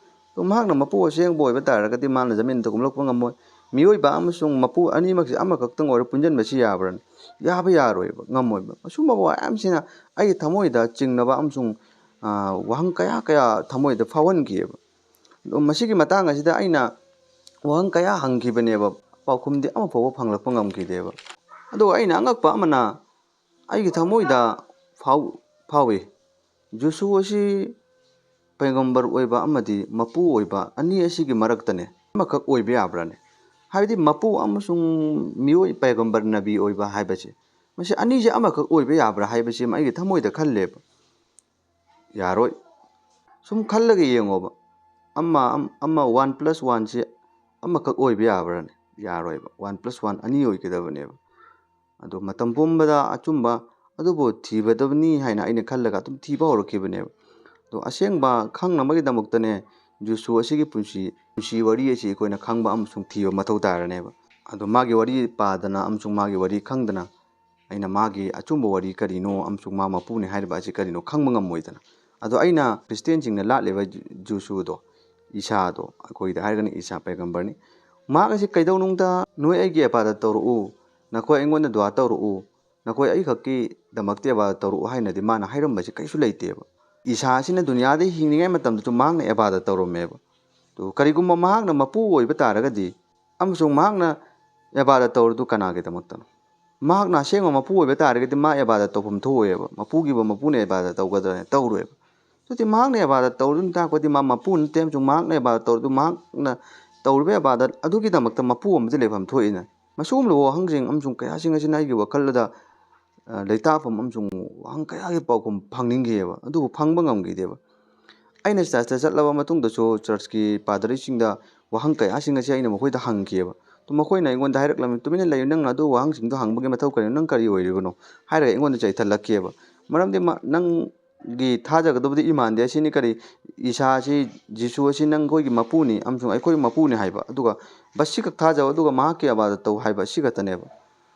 ꯑꯗꯣ ꯃꯍꯥꯛꯅ ꯃꯄꯨ ꯑꯁꯦꯡꯕ ꯑꯣꯏꯕ ꯇꯥꯔꯒꯗꯤ, ꯃꯥꯅ ꯖꯃꯤꯟꯗ ꯀꯨꯝꯂꯛꯄ ꯉꯝꯃꯣꯏ꯫ ꯃꯤꯑꯣꯏꯕ ꯑꯃꯁꯨꯡ ꯃꯄꯨ ꯑꯅꯤꯃꯛꯁꯦ ꯑꯃꯈꯛꯇꯪ ꯑꯣꯏꯔ ꯄꯨꯟꯁꯤꯟꯕꯁꯤ ꯌꯥꯕ꯭ꯔꯅꯦ? ꯌꯥꯕ ꯌꯥꯔꯣꯏꯕ, ꯉꯝꯃꯣꯏꯕ꯫ ꯑꯁꯨꯝꯕ ꯋꯥ ꯃꯌꯥꯝꯁꯤꯅ ꯑꯩꯒꯤ ꯊꯃꯣꯏꯗ ꯆꯤꯡꯅꯕ ꯑꯃꯁꯨꯡ, ꯑꯥ, ꯋꯥꯍꯪ ꯀꯌꯥ ꯀꯌꯥ ꯊꯃꯣꯏꯗ ꯐꯥꯎꯍꯟꯈꯤꯑꯕ꯫ ꯑꯗꯣ ꯃꯁꯤꯒꯤ ꯃꯇꯥꯡ ꯑꯁꯤꯗ ꯑꯩꯅ ꯋꯥꯍꯪ ꯀꯌꯥ ꯍꯪꯈꯤꯕꯅꯦꯕ, ꯄꯥꯎꯈꯨꯝꯗꯤ ꯑꯃꯐꯥꯎꯕ ꯐꯪꯂꯛꯄ ꯉꯝꯈꯤꯗꯦꯕ꯫ ꯑꯗꯨꯒ ꯑꯩꯅ ꯑꯉꯛꯄ ꯑꯃꯅ, ꯑꯩꯒꯤ ꯊꯃꯣꯏꯗ ꯐꯥꯎ-, ꯐꯥꯎꯏ, ꯖꯤꯁꯨ ꯑꯁꯤ ꯄꯩꯒꯝꯕꯔ ꯑꯣꯏꯕ ꯑꯃꯗꯤ ꯃꯄꯨ ꯑꯣꯏꯕ ꯑꯅꯤ ꯑꯁꯤꯒꯤ ꯃꯔꯛꯇꯅꯦ ꯑꯃꯈꯛ ꯑꯣꯏꯕ ꯌꯥꯕ꯭ꯔꯥꯅꯦ? ꯍꯥꯏꯕꯗꯤ ꯃꯄꯨ ꯑꯃꯁꯨꯡ ꯃꯤꯑꯣꯏ, ꯄꯩꯒꯝꯕꯔ, ꯅꯕꯤ ꯑꯣꯏꯕ ꯍꯥꯏꯕꯁꯦ, ꯃꯁꯤ ꯑꯅꯤꯁꯦ ꯑꯃꯈꯛ ꯑꯣꯏꯕ ꯌꯥꯕ꯭ꯔꯥ ꯍꯥꯏꯕꯁꯤ ꯑꯩꯒꯤ ꯊꯃꯣꯏꯗ ꯈꯜꯂꯦꯕ꯫ ꯌꯥꯔꯣꯏ꯫ ꯁꯨꯝ ꯈꯜꯂꯒ ꯌꯦꯡꯉꯣꯕ, ꯑꯃ, ꯑꯝ-, ꯑꯃ, ꯋꯥꯟ ꯄ꯭ꯂꯁ ꯋꯥꯟꯁꯦ ꯑꯃꯈꯛ ꯑꯣꯏꯕ ꯌꯥꯕ꯭ꯔꯥꯅꯦ? ꯌꯥꯔꯣꯏꯕ꯫ ꯋꯥꯟ ꯄ꯭ꯂꯁ ꯋꯥꯟ ꯑꯅꯤ ꯑꯣꯏꯒꯗꯕꯅꯦꯕ꯫ ꯑꯗꯣ ꯃꯇꯝ ꯄꯨꯝꯕꯗ ꯑꯆꯨꯝꯕ ꯑꯗꯨꯕꯨ ꯊꯤꯕꯗꯕꯅꯤ ꯍꯥꯏꯅ ꯑꯩꯅ ꯈꯜꯂꯒ ꯑꯗꯨꯝ ꯊꯤꯕ ꯍꯧꯔꯛꯈꯤꯕꯅꯦꯕ꯫ ꯑꯗꯣ ꯑꯁꯦꯡꯕ ꯈꯪꯅꯕꯒꯤꯗꯃꯛꯇꯅꯦ, ꯖꯤꯁꯨ ꯑꯁꯤꯒꯤ ꯄꯨꯟꯁꯤ, ꯄꯨꯟꯁꯤ ꯋꯥꯔꯤ ꯑꯁꯤ ꯑꯩꯈꯣꯏꯅ ꯈꯪꯕ ꯑꯃꯁꯨꯡ ꯊꯤꯕ ꯃꯊꯧ ꯇꯥꯔꯅꯦꯕ꯫ ꯑꯗꯣ ꯃꯥꯒꯤ ꯋꯥꯔꯤ ꯄꯥꯗꯅ ꯑꯃꯁꯨꯡ ꯃꯥꯒꯤ ꯋꯥꯔꯤ ꯈꯪꯗꯅ ꯑꯩꯅ ꯃꯥꯒꯤ ꯑꯆꯨꯝꯕ ꯋꯥꯔꯤ ꯀꯔꯤꯅꯣ ꯑꯃꯁꯨꯡ ꯃꯥ ꯃꯄꯨꯅꯤ ꯍꯥꯏꯔꯤꯕ ꯑꯁꯤ ꯀꯔꯤꯅꯣ ꯈꯪꯕ ꯉꯝꯃꯣꯏꯗꯅ꯫ ꯑꯗꯣ ꯑꯩꯅ ꯈ꯭ꯔꯤꯁꯇꯦꯟꯁꯤꯡꯅ ꯂꯥꯠꯂꯤꯕ ꯖꯤꯁꯨꯗꯣ, ꯏꯁꯥꯗꯣ, ꯑꯩꯈꯣꯏꯗ ꯍꯥꯏꯔꯒꯅ ꯏꯁꯥ ꯄꯩꯒꯝꯕꯔꯅꯤ꯫ ꯃꯍꯥꯛ ꯑꯁꯤ ꯀꯩꯗꯧꯅꯨꯡꯗ "ꯅꯣꯏ ꯑꯩꯒꯤ ꯑꯦꯄꯥꯗ ꯇꯧꯔꯛꯎ, ꯅꯈꯣꯏ ꯑꯩꯉꯣꯟꯗ ꯗꯨꯋꯥ ꯇꯧꯔꯛꯎ, ꯅꯈꯣꯏ ꯑꯩꯈꯛꯀꯤꯗꯃꯛꯇ ꯏꯕꯥꯗꯠ ꯇꯧꯔꯛꯎ ꯍꯥꯏꯅꯗꯤ ꯃꯥꯅ ꯍꯥꯏꯔꯝꯕꯁꯤ ꯀꯩꯁꯨ ꯂꯩꯇꯦꯕ꯫ ꯏꯁꯥꯁꯤꯅ ꯗꯨꯅꯤꯌꯥꯗ ꯍꯤꯡꯂꯤꯉꯩ ꯃꯇꯝꯗꯁꯨ ꯃꯍꯥꯛꯅ ꯏꯕꯥꯗꯠ ꯇꯧꯔꯝꯃꯦꯕ꯫ ꯑꯗꯨ ꯀꯔꯤꯒꯨꯝꯕ ꯃꯍꯥꯛꯅ ꯃꯄꯨ ꯑꯣꯏꯕ ꯇꯥꯔꯒꯗꯤ ꯑꯃꯁꯨꯡ ꯃꯍꯥꯛꯅ ꯏꯕꯥꯗꯠ ꯇꯧꯔꯤꯗꯨ ꯀꯅꯥꯒꯤꯗꯃꯛꯇꯅꯣ? ꯃꯍꯥꯛꯅ ꯑꯁꯦꯡꯕ ꯃꯄꯨ ꯑꯣꯏꯕ ꯇꯥꯔꯒꯗꯤ ꯃꯥ ꯏꯕꯥꯗꯠ ꯇꯧꯐꯝ ꯊꯣꯛꯑꯣꯏꯕ꯫ ꯃꯄꯨꯒꯤꯕꯨ ꯃꯄꯨꯅ ꯏꯕꯥꯗꯠ ꯇꯧꯒꯗ꯭ꯔꯅ? ꯇꯧꯔꯣꯏꯕ꯫ ꯑꯗꯨꯗꯤ ꯃꯍꯥꯛꯅ ꯏꯕꯥꯗꯠ ꯇꯧꯔꯤꯗꯨꯅ ꯇꯥꯛꯄꯗꯤ ꯃꯥ ꯃꯄꯨ ꯅꯠꯇꯦ, ꯑꯃꯁꯨꯡ ꯃꯍꯥꯛꯅ ꯏꯕꯥꯗꯠ ꯇꯧꯔꯤꯗꯨ ꯃꯍꯥꯛꯅ ꯇꯧꯔꯤꯕ ꯏꯕꯥꯗꯠ ꯑꯗꯨꯒꯤꯗꯃꯛꯇ ꯃꯄꯨ ꯑꯃꯗꯤ ꯂꯩꯐꯝ ꯊꯣꯛꯏꯅ꯫ ꯃꯁꯤꯒꯨꯝꯂꯕ ꯋꯥꯍꯪꯁꯤꯡ ꯑꯃꯁꯨꯡ ꯀꯌꯥꯁꯤꯡ ꯑꯁꯤꯅ ꯑꯩꯒꯤ ꯋꯥꯈꯜꯗ, ꯑ, ꯂꯩꯇꯥꯐꯝ ꯑꯃꯁꯨꯡ ꯋꯥꯍꯪ ꯀꯌꯥꯒꯤ ꯄꯥꯎꯈꯨꯝ ꯐꯪꯅꯤꯡꯈꯤꯑꯕ, ꯑꯗꯨꯕꯨ ꯐꯪꯕ ꯉꯝꯈꯤꯗꯦꯕ꯫ ꯑꯩꯅ ꯆꯔꯆꯇ ꯆꯠꯂꯕ ꯃꯇꯨꯡꯗꯁꯨ ꯆꯔꯆꯀꯤ ꯄꯥꯗꯔꯤꯁꯤꯡꯗ ꯋꯥꯍꯪ ꯀꯌꯥꯁꯤꯡ ꯑꯁꯤ ꯑꯩꯅ ꯃꯈꯣꯏꯗ ꯍꯪꯈꯤꯑꯕ꯫ ꯑꯗꯨ ꯃꯈꯣꯏꯅ ꯑꯩꯉꯣꯟꯗ ꯍꯥꯏꯔꯛꯂꯝꯃꯤ, "ꯇꯨꯃꯤꯟꯅ ꯂꯩꯌꯨ, ꯅꯪꯅ ꯑꯗꯨ ꯋꯥꯍꯪꯁꯤꯡꯗꯣ ꯍꯪꯕꯒꯤ ꯃꯊꯧ ꯀꯔꯤꯅꯣ? ꯅꯪ ꯀꯔꯤ ꯑꯣꯏꯔꯤꯕꯅꯣ?" ꯍꯥꯏꯔꯒ ꯑꯩꯉꯣꯟꯗ ꯆꯩꯊꯠꯂꯛꯈꯤꯑꯕ꯫ ꯃꯔꯝꯗꯤ ꯃ-, ꯅꯪꯒꯤ ꯊꯥꯖꯒꯗꯕꯗꯤ ꯏꯃꯥꯟꯗꯦ ꯑꯁꯤꯅꯤ, ꯀꯔꯤ, ꯏꯁꯥ ꯑꯁꯤ, ꯖꯤꯁꯨ ꯑꯁꯤ ꯅꯪꯈꯣꯏꯒꯤ ꯃꯄꯨꯅꯤ ꯑꯃꯁꯨꯡ ꯑꯩꯈꯣꯏꯒꯤ ꯃꯄꯨꯅꯤ ꯍꯥꯏꯕ, ꯑꯗꯨꯒ ꯕꯁ ꯁꯤꯈꯛ ꯊꯥꯖꯧ, ꯑꯗꯨꯒ ꯃꯍꯥꯛꯀꯤ ꯏꯕꯥꯗꯠ ꯇꯧ ꯍꯥꯏꯕ ꯑꯁꯤ ꯈꯛꯇꯅꯦꯕ꯫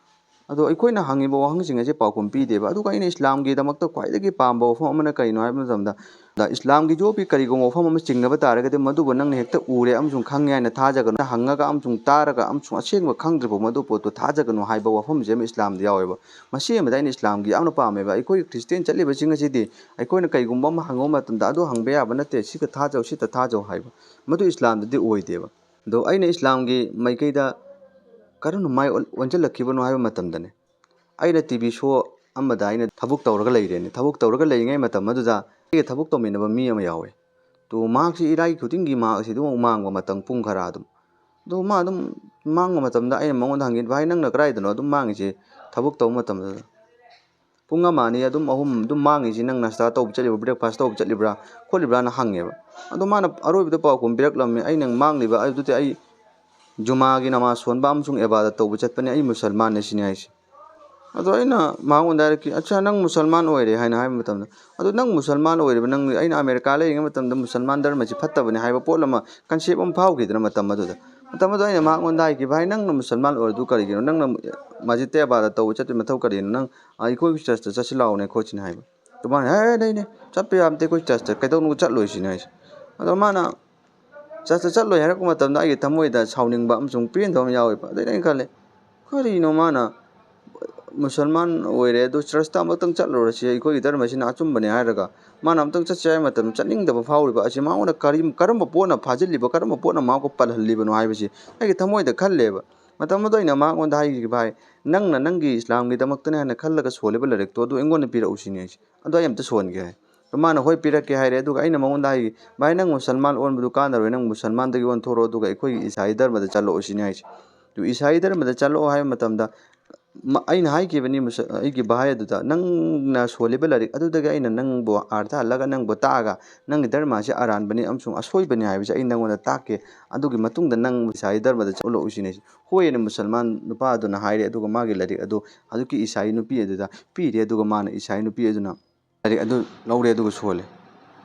ꯑꯗꯣ ꯑꯩꯈꯣꯏꯅ ꯍꯪꯉꯤꯕ ꯋꯥꯍꯪꯁꯤꯡ ꯑꯁꯤ ꯄꯥꯎꯈꯨꯝ ꯄꯤꯗꯦꯕ꯫ ꯑꯗꯨꯒ ꯑꯩꯅ ꯏꯁꯂꯥꯝꯒꯤꯗꯃꯛꯇ ꯈ꯭ꯋꯥꯏꯗꯒꯤ ꯄꯥꯝꯕ ꯋꯥꯐꯝ ꯑꯃꯅ ꯀꯔꯤꯅꯣ ꯍꯥꯏꯕ ꯃꯇꯝꯗ, ꯏꯁꯂꯥꯝꯒꯤ ꯌꯣꯠꯀꯤ ꯀꯔꯤꯒꯨꯝꯕ ꯋꯥꯐꯝ ꯑꯃ ꯆꯤꯡꯅꯕ ꯇꯥꯔꯒꯗꯤ ꯃꯗꯨꯕꯨ ꯅꯪꯅ ꯍꯦꯛꯇ ꯎꯔꯦ ꯑꯃꯁꯨꯡ ꯈꯪꯉꯦ ꯍꯥꯏꯅ ꯊꯥꯖꯒꯅꯨ, ꯍꯪꯉꯒ ꯑꯃꯁꯨꯡ ꯇꯥꯔꯒ ꯑꯃꯁꯨꯡ ꯑꯁꯦꯡꯕ ꯈꯪꯗ꯭ꯔꯤꯕ ꯃꯗꯨ ꯄꯣꯠꯇꯨ ꯊꯥꯖꯒꯅꯨ ꯍꯥꯏꯕ ꯋꯥꯐꯝꯁꯦ ꯑꯃ ꯏꯁꯂꯥꯝꯗ ꯌꯥꯎꯋꯦꯕ꯫ ꯃꯁꯤ ꯑꯃꯗ ꯑꯩꯅ ꯏꯁꯂꯥꯝꯒꯤ ꯌꯥꯝꯅ ꯄꯥꯝꯃꯦꯕ꯫ ꯑꯩꯈꯣꯏ ꯈ꯭ꯔꯤꯁꯇꯤꯌꯥꯟ ꯆꯠꯂꯤꯕꯁꯤꯡ ꯑꯁꯤꯗꯤ ꯑꯩꯈꯣꯏꯅ ꯀꯔꯤꯒꯨꯝꯕ ꯑꯃ ꯍꯪꯕ ꯃꯇꯝꯗ ꯑꯗꯨ ꯍꯪꯕ ꯌꯥꯕ ꯅꯠꯇꯦ, ꯁꯤꯗ ꯊꯥꯖꯧ, ꯁꯤꯗ ꯊꯥꯖꯧ ꯍꯥꯏꯕ, ꯃꯗꯨ ꯏꯁꯂꯥꯝꯗꯗꯤ ꯑꯣꯏꯗꯦꯕ꯫ ꯑꯗꯣ ꯑꯩꯅ ꯏꯁꯂꯥꯝꯒꯤ ꯃꯥꯏꯀꯩꯗ ꯀꯔꯝꯅ ꯃꯥꯏ ꯑꯣꯟ-, ꯑꯣꯟꯁꯤꯜꯂꯛꯈꯤꯕꯅꯣ ꯍꯥꯏꯕ ꯃꯇꯝꯗꯅꯦ, ꯑꯩꯅ ꯇꯤ ꯚꯤ ꯁꯣ ꯑꯃꯗ ꯑꯩꯅ ꯊꯕꯛ ꯇꯧꯔꯒ ꯂꯩꯔꯦꯅꯦ꯫ ꯊꯕꯛ ꯇꯧꯔꯒ ꯂꯩꯔꯤꯉꯩ ꯃꯇꯝ ꯑꯗꯨꯗ ꯑꯩꯒ ꯊꯕꯛ ꯇꯧꯃꯤꯟꯅꯕ ꯃꯤ ꯑꯃ ꯌꯥꯎꯋꯦ꯫ ꯑꯗꯣ ꯃꯍꯥꯛꯁꯤ ꯏꯔꯥꯏ ꯈꯨꯗꯤꯡꯒꯤ ꯃꯍꯥꯛ ꯑꯁꯤ ꯑꯗꯨꯝ ꯃꯥꯡꯕ ꯃꯇꯝ ꯄꯨꯡ ꯈꯔ ꯑꯗꯨꯝ꯫ ꯑꯗꯣ ꯃꯥ ꯑꯗꯨꯝ ꯃꯥꯡꯕ ꯃꯇꯝꯗ ꯑꯩꯅ ꯃꯉꯣꯟꯗ ꯍꯪꯉꯤ, "ꯚꯥꯏ, ꯅꯪꯅ ꯀꯗꯥꯏꯗꯅꯣ ꯑꯗꯨꯝ ꯃꯥꯡꯉꯤꯁꯦ ꯊꯕꯛ ꯇꯧꯕ ꯃꯇꯝꯗ?" "ꯄꯨꯡ ꯑꯃ ꯑꯅꯤ ꯑꯗꯨꯝ, ꯑꯍꯨꯝ ꯑꯗꯨꯝ ꯃꯥꯡꯉꯤꯁꯤ ꯅꯪ ꯅꯥꯁꯇꯥ ꯇꯧꯕ ꯆꯠꯂꯤꯕ꯭ꯔꯥ, ꯕ꯭ꯔꯦꯛꯐꯥꯁ ꯇꯧꯕ ꯆꯠꯂꯤꯕ꯭ꯔꯥ, ꯈꯣꯠꯂꯤꯕ꯭ꯔꯥꯅ?" ꯍꯪꯉꯦꯕ꯫ ꯑꯗꯣ ꯃꯥꯅ ꯑꯔꯣꯏꯕꯗ ꯄꯥꯎꯈꯨꯝ ꯄꯤꯔꯛꯂꯝꯃꯤ, "ꯑꯩꯅ ꯃꯥꯡꯂꯤꯕ ꯑꯗꯨꯗꯤ ꯑꯩ ꯖꯨꯃꯥꯒꯤ ꯅꯃꯥꯖ ꯁꯣꯟꯕ ꯑꯃꯁꯨꯡ ꯏꯕꯥꯗꯠ ꯇꯧꯕ ꯆꯠꯄꯅꯤ, ꯑꯩ ꯃꯨꯁꯜꯃꯥꯟꯅꯦ" ꯁꯤꯅꯤ ꯍꯥꯏꯁꯦ꯫ ꯑꯗꯣ ꯑꯩꯅ ꯃꯉꯣꯟꯗ ꯍꯥꯏꯔꯛꯈꯤ, "ꯑꯠꯆꯥ, ꯅꯪ ꯃꯨꯁꯜꯃꯥꯟ ꯑꯣꯏꯔꯦ" ꯍꯥꯏꯅ ꯍꯥꯏꯕ ꯃꯇꯝꯗ, "ꯑꯗꯣ ꯅꯪ ꯃꯨꯁꯜꯃꯥꯟ ꯑꯣꯏꯔꯤꯕ, ꯅꯪ, ꯑꯩꯅ ꯑꯃꯦꯔꯤꯀꯥ ꯂꯩꯔꯤꯉꯩ ꯃꯇꯝꯗ ꯃꯨꯁꯜꯃꯥꯟ ꯙꯔꯃꯁꯤ ꯐꯠꯇꯕꯅꯤ" ꯍꯥꯏꯕ ꯄꯣꯠ ꯑꯃ, ꯀꯟꯁꯦꯞ ꯑꯃ ꯐꯥꯎꯈꯤꯗꯅ ꯃꯇꯝ ꯑꯗꯨꯗ꯫ ꯃꯇꯝ ꯑꯗꯨꯗ ꯑꯩꯅ ꯃꯉꯣꯟꯗ ꯍꯥꯏꯈꯤ, "ꯚꯥꯏ, ꯅꯪꯅ ꯃꯨꯁꯜꯃꯥꯟ ꯑꯣꯏꯔꯗꯨ ꯀꯔꯤꯒꯤꯅꯣ? ꯅꯪꯅ ꯃꯁꯖꯤꯗꯇ ꯏꯕꯥꯗꯠ ꯇꯧꯕ ꯆꯠꯄꯒꯤ ꯃꯊꯧ ꯀꯔꯤꯅꯣ? ꯅꯪ, ꯑ, ꯑꯩꯈꯣꯏꯒꯤ ꯆꯔꯆꯇ ꯆꯠꯁꯤ ꯂꯥꯛꯑꯣꯅꯦ" ꯈꯣꯠꯁꯤꯅꯦ ꯍꯥꯏꯕ꯫ ꯑꯗꯨꯃꯥꯏꯅ, "ꯍꯦ, ꯅꯩꯅꯦ, ꯆꯠꯄ ꯌꯥꯕ ꯅꯠꯇꯦ ꯑꯩꯈꯣꯏ ꯆꯔꯆꯇ, ꯀꯩꯗꯧꯅꯕ ꯆꯠꯂꯣꯏ" ꯁꯤꯅꯤ ꯍꯥꯏꯁꯦ꯫ ꯑꯗꯣ ꯃꯥꯅ ꯆꯠꯁ ꯆꯠꯂꯣꯏ ꯍꯥꯏꯔꯛꯄ ꯃꯇꯝꯗ ꯑꯩꯒꯤ ꯊꯃꯣꯏꯗ ꯁꯥꯎꯅꯤꯡꯕ ꯑꯃꯁꯨꯡ ꯄꯦꯟꯗꯕ ꯑꯃ ꯌꯥꯎꯋꯦꯕ꯫ ꯑꯗꯩꯗꯤ ꯑꯩꯅ ꯈꯜꯂꯦ, "ꯀꯔꯤꯅꯣ ꯃꯥꯅ ꯃꯨꯁꯜꯃꯥꯟ ꯑꯣꯏꯔꯦ, ꯑꯗꯨ ꯆꯔꯆꯇ ꯑꯃꯨꯛꯇꯪ ꯆꯠꯂꯨꯔꯁꯤ, ꯑꯩꯈꯣꯏꯒꯤ ꯙꯔꯃꯁꯤꯅ ꯑꯆꯨꯝꯕꯅꯦ ꯍꯥꯏꯔꯒ ꯃꯥꯅ ꯑꯃꯨꯛꯇꯪ ꯆꯠꯁꯦ ꯍꯥꯏꯕ ꯃꯇꯝꯗ ꯆꯠꯅꯤꯡꯗꯕ ꯐꯥꯎꯔꯤꯕ ꯑꯁꯤ ꯃꯉꯣꯟꯗ ꯀꯔꯤ, ꯀꯔꯝꯕ ꯄꯣꯠꯅ ꯐꯥꯖꯤꯜꯂꯤꯕ, ꯀꯔꯝꯕ ꯄꯣꯠꯅ ꯃꯍꯥꯛꯄꯨ ꯄꯜꯍꯜꯂꯤꯕꯅꯣ ꯍꯥꯏꯕꯁꯤ ꯑꯩꯒꯤ ꯊꯃꯣꯏꯗ ꯈꯜꯂꯦꯕ꯫ ꯃꯇꯝ ꯑꯗꯨꯗ ꯑꯩꯅ ꯃꯉꯣꯟꯗ ꯍꯥꯏꯈꯤ, "ꯚꯥꯏ, ꯅꯪꯅ ꯅꯪꯒꯤ ꯏꯁꯂꯥꯝꯒꯤꯗꯃꯛꯇꯅꯦ ꯍꯥꯏꯅ ꯈꯜꯂꯒ ꯁꯣꯜꯂꯤꯕ ꯂꯥꯏꯔꯤꯛꯇꯣ ꯑꯗꯨ ꯑꯩꯉꯣꯟꯗ ꯄꯤꯔꯛꯎ ꯁꯤꯅꯤ ꯑꯩꯁꯦ, ꯑꯗꯣ ꯑꯩ ꯑꯝꯇ ꯁꯣꯟꯒꯦ" ꯍꯥꯏ꯫ ꯑꯗꯣ ꯃꯥꯅ, "ꯍꯣꯏ, ꯄꯤꯔꯛꯀꯦ" ꯍꯥꯏꯔꯦ꯫ ꯑꯗꯨꯒ ꯑꯩꯅ ꯃꯉꯣꯟꯗ ꯍꯥꯏꯈꯤ, "ꯚꯥꯏ, ꯅꯪ ꯃꯨꯁꯜꯃꯥꯟ ꯑꯣꯟꯕꯗꯨ ꯀꯥꯟꯅꯔꯣꯏ, ꯅꯪ ꯃꯨꯁꯜꯃꯥꯟꯗꯒꯤ ꯑꯣꯟꯊꯣꯔꯛꯑꯣ, ꯑꯗꯨꯒ ꯑꯩꯈꯣꯏꯒꯤ ꯏꯁꯥꯏ ꯙꯔꯃꯗ ꯆꯠꯂꯛꯑꯣ" ꯁꯤꯅꯤ ꯍꯥꯏꯁꯦ꯫ ꯑꯗꯨ ꯏꯁꯥꯏ ꯙꯔꯃꯗ ꯆꯠꯂꯛꯑꯣ ꯍꯥꯏꯕ ꯃꯇꯝꯗ ꯃ-, ꯑꯩꯅ ꯍꯥꯏꯈꯤꯕꯅꯤ ꯃꯨꯁ-, ꯑꯩꯒꯤ ꯚꯥꯏ ꯑꯗꯨꯗ, "ꯅꯪꯅ ꯁꯣꯜꯂꯤꯕ ꯂꯥꯏꯔꯤꯛ ꯑꯗꯨꯗꯒꯤ ꯑꯩꯅ ꯅꯪꯕꯨ ꯑꯥꯔꯊ ꯍꯜꯂꯒ ꯅꯪꯕꯨ ꯇꯥꯛꯑꯒ ꯅꯪꯒꯤ ꯙꯔꯃ ꯑꯁꯤ ꯑꯔꯥꯟꯕꯅꯤ ꯑꯃꯁꯨꯡ ꯑꯁꯣꯏꯕꯅꯤ ꯍꯥꯏꯕꯁꯤ ꯑꯩ ꯅꯪꯉꯣꯟꯗ ꯇꯥꯛꯀꯦ꯫ ꯑꯗꯨꯒꯤ ꯃꯇꯨꯡꯗ ꯅꯪ ꯏꯁꯥꯏ ꯙꯔꯃꯗ ꯆꯠꯂꯛꯎ" ꯁꯤꯅꯤ꯫ "ꯍꯣꯏ" ꯑꯅ ꯃꯨꯁꯜꯃꯥꯟ ꯅꯨꯄꯥ ꯑꯗꯨꯅ ꯍꯥꯏꯔꯦ꯫ ꯑꯗꯨꯒ ꯃꯥꯒꯤ ꯂꯥꯏꯔꯤꯛ ꯑꯗꯨ ꯍꯧꯖꯤꯛꯀꯤ ꯏꯁꯥꯏ ꯅꯨꯄꯤ ꯑꯗꯨꯗ ꯄꯤꯔꯦ꯫ ꯑꯗꯨꯒ ꯃꯥꯅ, ꯏꯁꯥꯏ ꯅꯨꯄꯤ ꯑꯗꯨꯅ ꯂꯥꯏꯔꯤꯛ ꯑꯗꯨ ꯂꯧꯔꯦ ꯑꯗꯨꯒ ꯁꯣꯜꯂꯦ꯫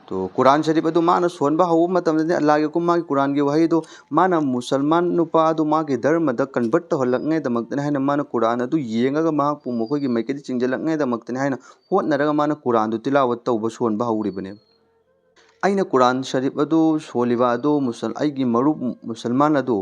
ꯇꯣ, ꯀꯨꯔꯥꯟ ꯁꯔꯤꯐ ꯑꯗꯨ ꯃꯥꯅ ꯁꯣꯟꯕ ꯍꯧꯕ ꯃꯇꯝꯗꯗꯤ ꯑꯜꯂꯥꯍꯒꯤ ꯀꯨꯝ-, ꯃꯥꯒꯤ ꯀꯨꯔꯥꯟꯒꯤ ꯋꯥꯍꯩꯗꯨ ꯃꯥꯅ ꯃꯨꯁꯜꯃꯥꯟ ꯅꯨꯄꯥ ꯑꯗꯨ ꯃꯥꯒꯤ ꯙꯔꯃꯗ convert ꯇꯧꯍꯜꯂꯛꯅꯉꯥꯏꯗꯃꯛꯇꯅꯤ ꯍꯥꯏꯅ ꯃꯥꯅ ꯀꯨꯔꯥꯟ ꯑꯗꯨ ꯌꯦꯡꯉꯒ ꯃꯍꯥꯛꯄꯨ ꯃꯈꯣꯏꯒꯤ ꯃꯥꯏꯀꯩꯗ ꯆꯤꯡꯁꯤꯜꯂꯛꯅꯉꯥꯏꯗꯃꯛꯇꯅꯤ ꯍꯥꯏꯅ ꯍꯣꯠꯅꯔꯒ ꯃꯥꯅ ꯀꯨꯔꯥꯟꯗꯨ ꯇꯤꯂꯥꯋꯠ ꯇꯧꯕ ꯁꯣꯟꯕ ꯍꯧꯔꯤꯕꯅꯦꯕ꯫ ꯑꯩꯅ ꯀꯨꯔꯥꯟ ꯁꯔꯤꯐ ꯑꯗꯨ ꯁꯣꯜꯂꯤꯕ ꯑꯗꯨ ꯃꯨꯁꯜ-, ꯑꯩꯒꯤ ꯃꯔꯨꯞ ꯃꯨꯁꯜꯃꯥꯟ ꯑꯗꯨ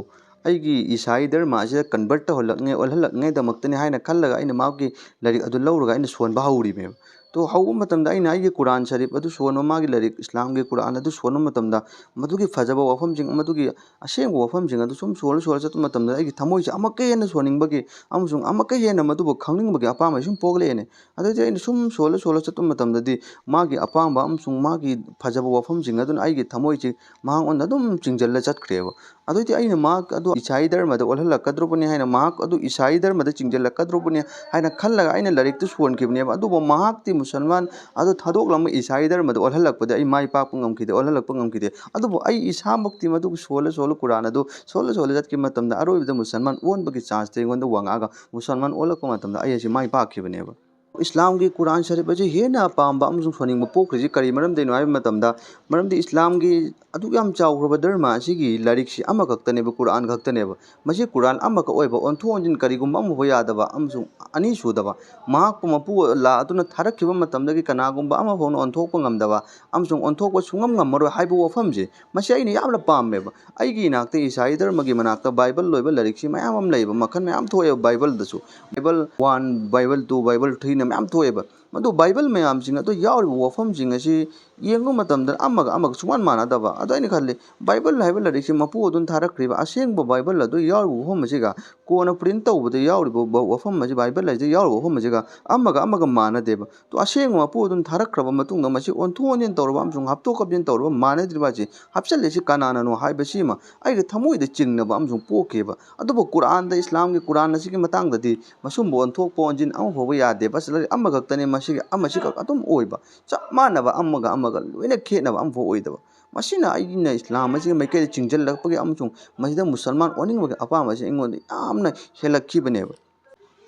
ꯑꯩꯒꯤ ꯏꯁꯥꯏ ꯙꯔꯃ ꯑꯁꯤꯗ convert ꯇꯧꯍꯜꯂꯛꯅꯉꯥꯏ, ꯑꯣꯜꯍꯜꯂꯛꯅꯉꯥꯏꯗꯃꯛꯇꯅꯤ ꯍꯥꯏꯅ ꯈꯜꯂꯒ ꯑꯩꯅ ꯃꯍꯥꯛꯀꯤ ꯂꯥꯏꯔꯤꯛ ꯑꯗꯨ ꯂꯧꯔꯒ ꯑꯩꯅ ꯁꯣꯟꯕ ꯍꯧꯔꯤꯕꯅꯦꯕ꯫ ꯇꯣ, ꯍꯧꯕ ꯃꯇꯝꯗ ꯑꯩꯅ ꯑꯩꯒꯤ ꯀꯨꯔꯥꯟ ꯁꯔꯤꯐ ꯑꯗꯨ ꯁꯣꯟꯕ, ꯃꯥꯒꯤ ꯂꯥꯏꯔꯤꯛ ꯏꯁꯂꯥꯝꯒꯤ ꯀꯨꯔꯥꯟ ꯑꯗꯨ ꯁꯣꯟꯕ ꯃꯇꯝꯗ ꯃꯗꯨꯒꯤ ꯐꯖꯕ ꯋꯥꯐꯝꯁꯤꯡ, ꯃꯗꯨꯒꯤ ꯑꯁꯦꯡꯕ ꯋꯥꯐꯝꯁꯤꯡ ꯑꯗꯨ ꯁꯨꯝ ꯁꯣꯜꯂ ꯁꯣꯜꯂ ꯆꯠꯄ ꯃꯇꯝꯗ ꯑꯩꯒꯤ ꯊꯃꯣꯏꯁꯦ ꯑꯃꯨꯛꯀ ꯍꯦꯟꯅ ꯁꯣꯟꯅꯤꯡꯕꯒꯤ ꯑꯃꯁꯨꯡ ꯑꯃꯨꯛꯀ ꯍꯦꯟꯅ ꯃꯗꯨꯕꯨ ꯈꯪꯅꯤꯡꯕꯒꯤ ꯑꯄꯥꯝꯕ ꯁꯨꯝ ꯄꯣꯛꯂꯛꯑꯦꯅꯦ꯫ ꯑꯗꯩꯗꯤ ꯑꯩꯅ ꯁꯨꯝ ꯁꯣꯜꯂ ꯁꯣꯜꯂ ꯆꯠꯄ ꯃꯇꯝꯗꯗꯤ ꯃꯥꯒꯤ ꯑꯄꯥꯝꯕ ꯑꯃꯁꯨꯡ ꯃꯥꯒꯤ ꯐꯖꯕ ꯋꯥꯐꯝꯁꯤꯡ ꯑꯗꯨꯅ ꯑꯩꯒꯤ ꯊꯃꯣꯏꯁꯦ ꯃꯍꯥꯛꯉꯣꯟꯗ ꯑꯗꯨꯝ ꯆꯤꯡꯁꯤꯜꯂ ꯆꯠꯈ꯭ꯔꯦꯕ꯫ ꯑꯗꯨꯗꯤ ꯑꯩꯅ ꯃꯍꯥꯛ ꯑꯗꯨ ꯏꯁꯥꯏ ꯙꯔꯃꯗ ꯑꯣꯜꯍꯜꯂꯛꯀꯗ꯭ꯔꯕꯅꯤ ꯍꯥꯏꯅ, ꯃꯍꯥꯛ ꯑꯗꯨ ꯏꯁꯥꯏ ꯙꯔꯃꯗ ꯆꯤꯡꯁꯤꯜꯂꯛꯀꯗ꯭ꯔꯕꯅꯤ ꯍꯥꯏꯅ ꯈꯜꯂꯒ ꯑꯩꯅ ꯂꯥꯏꯔꯤꯛꯇꯨ ꯁꯣꯟꯈꯤꯕꯅꯦꯕ꯫ ꯑꯗꯨꯕꯨ ꯃꯍꯥꯛꯇꯤ ꯃꯨꯁꯜꯃꯥꯟ ꯑꯗꯨ ꯊꯥꯗꯣꯛꯂꯝꯃ ꯏꯁꯥꯏ ꯙꯔꯃꯗ ꯑꯣꯜꯍꯜꯂꯛꯄꯗ ꯑꯩ ꯃꯥꯏ ꯄꯥꯛꯄ ꯉꯝꯈꯤꯗꯦ, ꯑꯣꯜꯍꯜꯂꯛꯄ ꯉꯝꯈꯤꯗꯦ꯫ ꯑꯗꯨꯕꯨ ꯑꯩ ꯏꯁꯥꯃꯛꯇꯤ ꯃꯗꯨ ꯁꯣꯜꯂ ꯁꯣꯜꯂ ꯀꯨꯔꯥꯟ ꯑꯗꯨ ꯁꯣꯜꯂ ꯁꯣꯜꯂ ꯆꯠꯈꯤꯕ ꯃꯇꯝꯗ ꯑꯔꯣꯏꯕꯗ ꯃꯨꯁꯜꯃꯥꯟ ꯑꯣꯟꯕꯒꯤ ꯆꯥꯟꯁꯇ ꯑꯩꯉꯣꯟꯗ ꯋꯥꯡꯉꯛꯑꯒ ꯃꯨꯁꯜꯃꯥꯟ ꯑꯣꯜꯂꯛꯄ ꯃꯇꯝꯗ ꯑꯩ ꯑꯁꯤ ꯃꯥꯏ ꯄꯥꯛꯈꯤꯕꯅꯦꯕ꯫ ꯏꯁꯂꯥꯝꯒꯤ ꯀꯨꯔꯥꯟ ꯁꯔꯤꯐ ꯑꯁꯤ ꯍꯦꯟꯅ ꯄꯥꯝꯕ ꯑꯃꯁꯨꯡ ꯁꯣꯟꯅꯤꯡꯕ ꯄꯣꯛꯈ꯭ꯔꯤꯁꯤ ꯀꯔꯤ ꯃꯔꯝꯗꯩꯅꯣ ꯍꯥꯏꯕ ꯃꯇꯝꯗ, ꯃꯔꯝꯗꯤ ꯏꯁꯂꯥꯝꯒꯤ ꯑꯗꯨꯛ ꯌꯥꯝ ꯆꯥꯎꯈ꯭ꯔꯕ ꯙꯔꯃ ꯑꯁꯤꯒꯤ ꯂꯥꯏꯔꯤꯛꯁꯤ ꯑꯃꯈꯛꯇꯅꯦꯕ, ꯀꯨꯔꯥꯟ ꯈꯛꯇꯅꯦꯕ꯫ ꯃꯁꯤ ꯀꯨꯔꯥꯟ ꯑꯃꯈꯛ ꯑꯣꯏꯕ, ꯑꯣꯟꯊꯣꯛ ꯑꯣꯟꯁꯤꯟ ꯀꯔꯤꯒꯨꯝꯕ ꯑꯃꯐꯥꯎ ꯌꯥꯗꯕ ꯑꯃꯁꯨꯡ ꯑꯅꯤꯁꯨꯗꯕ, ꯃꯍꯥꯛꯄꯨ ꯃꯄꯨ ꯑꯜꯂꯥ ꯑꯗꯨꯅ ꯊꯥꯔꯛꯈꯤꯕ ꯃꯇꯝꯗꯒꯤ ꯀꯅꯥꯒꯨꯝꯕ ꯑꯃꯐꯥꯎꯅ ꯑꯣꯟꯊꯣꯛꯄ ꯉꯝꯗꯕ ꯑꯃꯁꯨꯡ ꯑꯣꯟꯊꯣꯛꯄ ꯁꯨꯡꯉꯝ ꯉꯝꯃꯔꯣꯏ ꯍꯥꯏꯕ ꯋꯥꯐꯝꯁꯦ, ꯃꯁꯤ ꯑꯩꯅ ꯌꯥꯝꯅ ꯄꯥꯝꯃꯦꯕ꯫ ꯑꯩꯒꯤ ꯏꯅꯥꯛꯇ ꯏꯁꯥꯏ ꯙꯔꯃꯒꯤ ꯃꯅꯥꯛꯇ ꯕꯥꯏꯕꯜ ꯂꯣꯏꯕ ꯂꯥꯏꯔꯤꯛꯁꯤ ꯃꯌꯥꯝ ꯑꯃ ꯂꯩꯌꯦꯕ, ꯃꯈꯜ ꯃꯌꯥꯝ ꯊꯣꯛꯑꯦꯕ ꯕꯥꯏꯕꯜꯗꯁꯨ꯫ Bible one, Bible two, Bible ꯊ꯭ꯔꯤꯅ ꯃꯌꯥꯝ ꯊꯣꯛꯑꯦꯕ꯫ ꯃꯗꯨ ꯕꯥꯏꯕꯜ ꯃꯌꯥꯝꯁꯤꯡ ꯑꯗꯨ ꯌꯥꯎꯔꯤꯕ ꯋꯥꯐꯝꯁꯤꯡ ꯑꯁꯤ ꯌꯦꯡꯕ ꯃꯇꯝꯗ ꯑꯃꯒ ꯑꯃꯒ ꯁꯨꯡꯃꯥꯟ ꯃꯥꯟꯅꯗꯕ꯫ ꯑꯗꯣ ꯑꯩꯅ ꯈꯜꯂꯤ, ꯕꯥꯏꯕꯜ ꯍꯥꯏꯕ ꯂꯥꯏꯔꯤꯛꯁꯤ ꯃꯄꯨ ꯑꯗꯨꯅ ꯊꯥꯔꯛꯈ꯭ꯔꯤꯕ ꯑꯁꯦꯡꯕ ꯕꯥꯏꯕꯜ ꯑꯗꯨ ꯌꯥꯎꯔꯤꯕ ꯋꯥꯐꯝ ꯑꯁꯤꯒ ꯀꯣꯟꯅ ꯄ꯭ꯔꯤꯟ ꯇꯧꯕꯗ ꯌꯥꯎꯔꯤꯕ ꯋꯥꯐꯝ ꯑꯁꯤ, ꯕꯥꯏꯕꯜ ꯍꯥꯏꯁꯤꯗ ꯌꯥꯎꯔꯤꯕ ꯋꯥꯐꯝ ꯑꯁꯤꯒ ꯑꯃꯒ ꯑꯃꯒ ꯃꯥꯟꯅꯗꯦꯕ꯫ ꯇꯣ ꯑꯁꯦꯡꯕ ꯃꯄꯨ ꯑꯗꯨꯅ ꯊꯥꯔꯛꯈ꯭ꯔꯕ ꯃꯇꯨꯡꯗ ꯃꯁꯤ ꯑꯣꯟꯊꯣꯛ ꯑꯣꯟꯁꯤꯟ ꯇꯧꯔꯕ ꯑꯃꯁꯨꯡ ꯍꯥꯞꯇꯣꯛ ꯍꯥꯞꯆꯤꯟ ꯇꯧꯔꯕ ꯃꯥꯟꯅꯗ꯭ꯔꯤꯕ ꯑꯁꯤ ꯍꯥꯞꯆꯤꯜꯂꯤꯁꯤ ꯀꯅꯥꯅꯅꯣ ꯍꯥꯏꯕꯁꯤꯃ ꯑꯩꯒꯤ ꯊꯃꯣꯏꯗ ꯆꯤꯡꯅꯕ ꯑꯃꯁꯨꯡ ꯄꯣꯛꯈꯤꯕ꯫ ꯑꯗꯨꯕꯨ ꯀꯨꯔꯥꯟꯗ, ꯏꯁꯂꯥꯝꯒꯤ ꯀꯨꯔꯥꯟ ꯑꯁꯤꯒꯤ ꯃꯇꯥꯡꯗꯗꯤ ꯃꯁꯨꯝꯕ ꯑꯣꯟꯊꯣꯛꯄ ꯑꯣꯟꯁꯤꯟ ꯑꯃꯐꯥꯎꯕ ꯌꯥꯗꯦ꯫ ꯕꯁ ꯂꯥꯏꯔꯤꯛ ꯑꯃꯈꯛꯇꯅꯤ, ꯃꯁꯤꯒꯤ ꯑꯃꯁꯤꯈꯛ ꯑꯗꯨꯝ ꯑꯣꯏꯕ, ꯆꯞ ꯃꯥꯟꯅꯕ, ꯑꯃꯒ ꯑꯃꯒ ꯂꯣꯏꯅ ꯈꯦꯠꯅꯕ ꯑꯃꯐꯥꯎ ꯑꯣꯏꯗꯕ꯫ ꯃꯁꯤꯅ ꯑꯩꯅ ꯏꯁꯂꯥꯝ ꯑꯁꯤꯒꯤ ꯃꯥꯏꯀꯩꯗ ꯆꯤꯡꯁꯤꯜꯂꯛꯄꯒꯤ ꯑꯃꯁꯨꯡ ꯃꯁꯤꯗ ꯃꯨꯁꯜꯃꯥꯟ ꯑꯣꯟꯅꯤꯡꯕꯒꯤ ꯑꯄꯥꯝꯕ ꯑꯁꯤ ꯑꯩꯉꯣꯟꯗ ꯌꯥꯝꯅ ꯍꯦꯜꯂꯛꯈꯤꯕꯅꯦꯕ꯫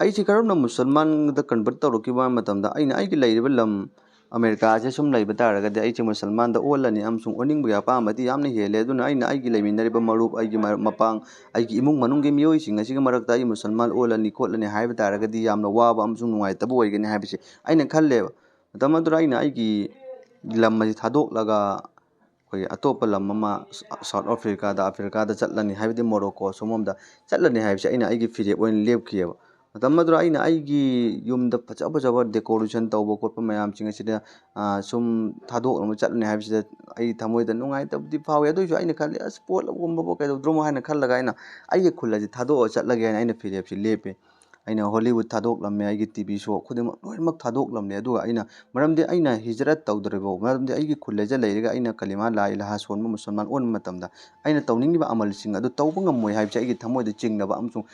ꯑꯩꯁꯤ ꯀꯔꯝꯅ ꯃꯨꯁꯜꯃꯥꯟꯗ ꯀꯟꯚꯔꯠ ꯇꯧꯔꯛꯈꯤꯕ ꯍꯥꯏꯕ ꯃꯇꯝꯗ, ꯑꯩꯅ ꯑꯩꯒꯤ ꯂꯩꯔꯤꯕ ꯂꯝ ꯑꯃꯦꯔꯤꯀꯥꯁꯦ ꯁꯨꯝ ꯂꯩꯕ ꯇꯥꯔꯒꯗꯤ ꯑꯩꯁꯦ ꯃꯨꯁꯜꯃꯥꯟꯗ ꯑꯣꯜꯂꯅꯤ ꯑꯃꯁꯨꯡ ꯑꯣꯟꯅꯤꯡꯕꯒꯤ ꯑꯄꯥꯝꯕꯗꯤ ꯌꯥꯝꯅ ꯍꯦꯜꯂꯦ꯫ ꯑꯗꯨꯅ ꯑꯩꯅ ꯑꯩꯒꯤ ꯂꯩꯃꯤꯟꯅꯔꯤꯕ ꯃꯔꯨꯞ, ꯑꯩꯒꯤ ꯃꯔꯨꯞ ꯃꯄꯥꯡ, ꯑꯩꯒꯤ ꯏꯃꯨꯡ ꯃꯅꯨꯡꯒꯤ ꯃꯤꯑꯣꯏꯁꯤꯡ ꯑꯁꯤꯒꯤ ꯃꯔꯛꯇ ꯑꯩ ꯃꯨꯁꯜꯃꯥꯟ ꯑꯣꯜꯂꯅꯤ ꯈꯣꯠꯂꯅꯤ ꯍꯥꯏꯕ ꯇꯥꯔꯒꯗꯤ ꯌꯥꯝꯅ ꯋꯥꯕ ꯑꯃꯁꯨꯡ ꯅꯨꯡꯉꯥꯏꯇꯕ ꯑꯣꯏꯒꯅꯤ ꯍꯥꯏꯕꯁꯦ ꯑꯩꯅ ꯈꯜꯂꯦꯕ꯫ ꯃꯇꯝ ꯑꯗꯨꯗ ꯑꯩꯅ ꯑꯩꯒꯤ ꯂꯝ ꯑꯁꯤ ꯊꯥꯗꯣꯛꯂꯒ ꯑꯩꯈꯣꯏꯒꯤ ꯑꯇꯣꯞꯄ ꯂꯝ ꯑꯃ, ꯁꯥꯎꯠ ꯑꯐ꯭ꯔꯤꯀꯥꯗ, ꯑꯐ꯭ꯔꯤꯀꯥꯗ ꯆꯠꯂꯅꯤ, ꯍꯥꯏꯕꯗꯤ ꯃꯣꯔꯣꯀꯣ ꯁꯣꯝꯂꯣꯝꯗ ꯆꯠꯂꯅꯤ ꯍꯥꯏꯕꯁꯦ ꯑꯩꯅ ꯑꯩꯒꯤ ꯐꯤꯔꯦꯞ ꯑꯣꯏꯅ ꯂꯦꯞꯈꯤꯑꯕ꯫ ꯃꯇꯝ ꯑꯗꯨꯗ ꯑꯩꯅ ꯑꯩꯒꯤ ꯌꯨꯝꯗ ꯐꯖ ꯐꯖꯕ ꯗꯦꯀꯣꯔꯦꯁꯟ ꯇꯧꯕ ꯈꯣꯠꯄ ꯃꯌꯥꯝꯁꯤꯡ ꯑꯁꯤꯗ, ꯑ, ꯁꯨꯝ ꯊꯥꯗꯣꯛꯅꯕ ꯆꯠꯂꯅꯤ ꯍꯥꯏꯕꯁꯤꯗ ꯑꯩꯒꯤ ꯊꯃꯣꯏꯗ ꯅꯨꯡꯉꯥꯏꯇꯕꯗꯤ ꯐꯥꯎꯏ꯫ ꯑꯗꯨ ꯑꯣꯏꯁꯨ ꯑꯩꯅ ꯈꯜꯂꯤ, "ꯑꯁ, ꯄꯣꯠ ꯑꯃꯨꯛ ꯀꯩꯗꯧꯗ꯭ꯔꯣꯃꯣ?" ꯍꯥꯏꯅ ꯈꯜꯂꯒ ꯑꯩꯅ ꯑꯩꯒꯤ ꯈꯨꯜ ꯑꯁꯤ ꯊꯥꯗꯣꯛꯑ ꯆꯠꯂꯒꯦ ꯍꯥꯏꯅ ꯑꯩꯅ ꯐꯤꯔꯦꯞꯁꯤ ꯂꯦꯞꯄꯦ꯫ ꯑꯩꯅ ꯍꯣꯂꯤꯋꯨꯗ ꯊꯥꯗꯣꯛꯂꯝꯃꯦ, ꯑꯩꯒꯤ ꯇꯤ ꯚꯤ ꯁꯣ ꯈꯨꯗꯤꯡꯃꯛ ꯂꯣꯏꯅꯃꯛ ꯊꯥꯗꯣꯛꯂꯝꯂꯦ꯫ ꯑꯗꯨꯒ ꯑꯩꯅ, ꯃꯔꯝꯗꯤ ꯑꯩꯅ ꯍꯤꯖꯔꯠ ꯇꯧꯗ꯭ꯔꯤꯕ, ꯃꯔꯝꯗꯤ ꯑꯩꯒꯤ ꯈꯨꯜ ꯑꯁꯤꯗ ꯂꯩꯔꯒ ꯑꯩꯅ ꯀꯂꯤꯃꯥ ꯂꯥ ꯏꯂꯥꯍ ꯁꯣꯟꯕ ꯃꯨꯁꯜꯃꯥꯟ ꯑꯣꯟꯕ ꯃꯇꯝꯗ ꯑꯩꯅ ꯇꯧꯅꯤꯡꯉꯤꯕ ꯑꯃꯜꯁꯤꯡ ꯑꯗꯨ ꯇꯧꯕ ꯉꯝꯃꯣꯏ ꯍꯥꯏꯕꯁꯦ ꯑꯩꯒꯤ ꯊꯃꯣꯏꯗ ꯆꯤꯡꯅꯕ ꯑꯃꯁꯨꯡ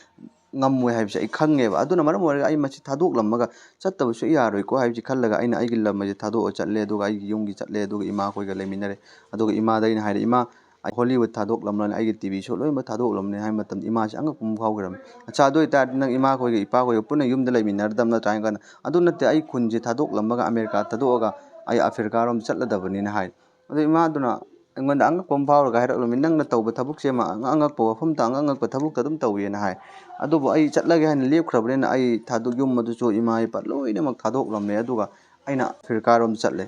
ꯉꯝꯃꯣꯏ ꯍꯥꯏꯕꯁꯦ ꯑꯩ ꯈꯪꯉꯦꯕ꯫ ꯑꯗꯨꯅ ꯃꯔꯝ ꯑꯣꯏꯔꯒ ꯑꯩ ꯃꯁꯤ ꯊꯥꯗꯣꯛꯂꯝꯃꯒ ꯆꯠꯇꯕꯁꯨ ꯌꯥꯔꯣꯏꯀꯣ ꯍꯥꯏꯕꯁꯤ ꯈꯜꯂꯒ ꯑꯩꯅ ꯑꯩꯒꯤ ꯂꯝ ꯑꯁꯤ ꯊꯥꯗꯣꯛꯑ ꯆꯠꯂꯦ꯫ ꯑꯗꯨꯒ ꯑꯩꯒꯤ ꯌꯨꯝꯒꯤ ꯆꯠꯂꯦ, ꯑꯗꯨꯒ ꯏꯃꯥꯈꯣꯏꯒ ꯂꯩꯃꯤꯟꯅꯔꯦ꯫ ꯑꯗꯨꯒ ꯏꯃꯥꯗ ꯑꯩꯅ ꯍꯥꯏꯔꯦ, "ꯏꯃꯥ, ꯑꯩ ꯍꯣꯂꯤꯋꯨꯗ ꯊꯥꯗꯣꯛꯂꯝꯂꯅꯤ, ꯑꯩꯒꯤ ꯇꯤ ꯚꯤ ꯁꯣ ꯂꯣꯏꯅꯃꯛ ꯊꯥꯗꯣꯛꯂꯝꯂꯅꯤ ꯍꯥꯏꯕ ꯃꯇꯝꯗ ꯏꯃꯥꯁꯦ ꯑꯉꯛꯄ ꯑꯃ ꯐꯥꯎꯈ꯭ꯔꯕꯅꯤ꯫ "ꯑꯠꯆꯥ, ꯑꯗꯨ ꯑꯣꯏꯇꯥꯔꯗꯤ ꯅꯪ ꯏꯃꯥꯈꯣꯏꯒ ꯏꯄꯥꯈꯣꯏꯒ ꯄꯨꯟꯅ ꯌꯨꯝꯗ ꯂꯩꯃꯤꯟꯅꯔꯗꯕ ꯅꯠꯇ꯭ꯔꯥ?" ꯍꯥꯏꯅ ꯀꯥꯟꯗ, "ꯑꯗꯨ ꯅꯠꯇꯦ, ꯑꯩ ꯈꯨꯟꯁꯦ ꯊꯥꯗꯣꯛꯂꯝꯃꯒ, ꯑꯃꯦꯔꯤꯀꯥ ꯊꯥꯗꯣꯛꯑꯒ ꯑꯩ ꯑꯐ꯭ꯔꯤꯀꯥꯔꯣꯝ ꯆꯠꯂꯗꯕꯅꯤꯅ" ꯍꯥꯏ꯫ ꯑꯗꯣ ꯏꯃꯥꯗꯨꯅ ꯑꯩꯉꯣꯟꯗ ꯑꯉꯛꯄ ꯑꯃ ꯐꯥꯎꯔꯒ ꯍꯥꯏꯔꯛꯂꯝꯃꯤ, "ꯅꯪꯅ ꯇꯧꯕ ꯊꯕꯛꯁꯦ ꯑꯃ ꯑꯉꯛ ꯑꯉꯛꯄ ꯋꯥꯐꯝꯗ ꯑꯉꯛ ꯑꯉꯛꯄ ꯊꯕꯛꯇ ꯑꯗꯨꯝ ꯇꯧꯋꯦꯅ" ꯍꯥꯏ꯫ ꯑꯗꯨꯕꯨ ꯑꯩ ꯆꯠꯂꯒꯦ ꯍꯥꯏꯅ ꯂꯦꯞꯈ꯭ꯔꯕꯅꯤꯅ ꯑꯩ ꯊꯥꯗꯣꯛ-, ꯌꯨꯝ ꯑꯗꯨꯁꯨ ꯏꯃꯥ ꯏꯄꯥ ꯂꯣꯏꯅꯃꯛ ꯊꯥꯗꯣꯛꯂꯝꯃꯦ꯫ ꯑꯗꯨꯒ ꯑꯩꯅ ꯑꯐ꯭ꯔꯤꯀꯥꯔꯣꯝ ꯆꯠꯂꯦ꯫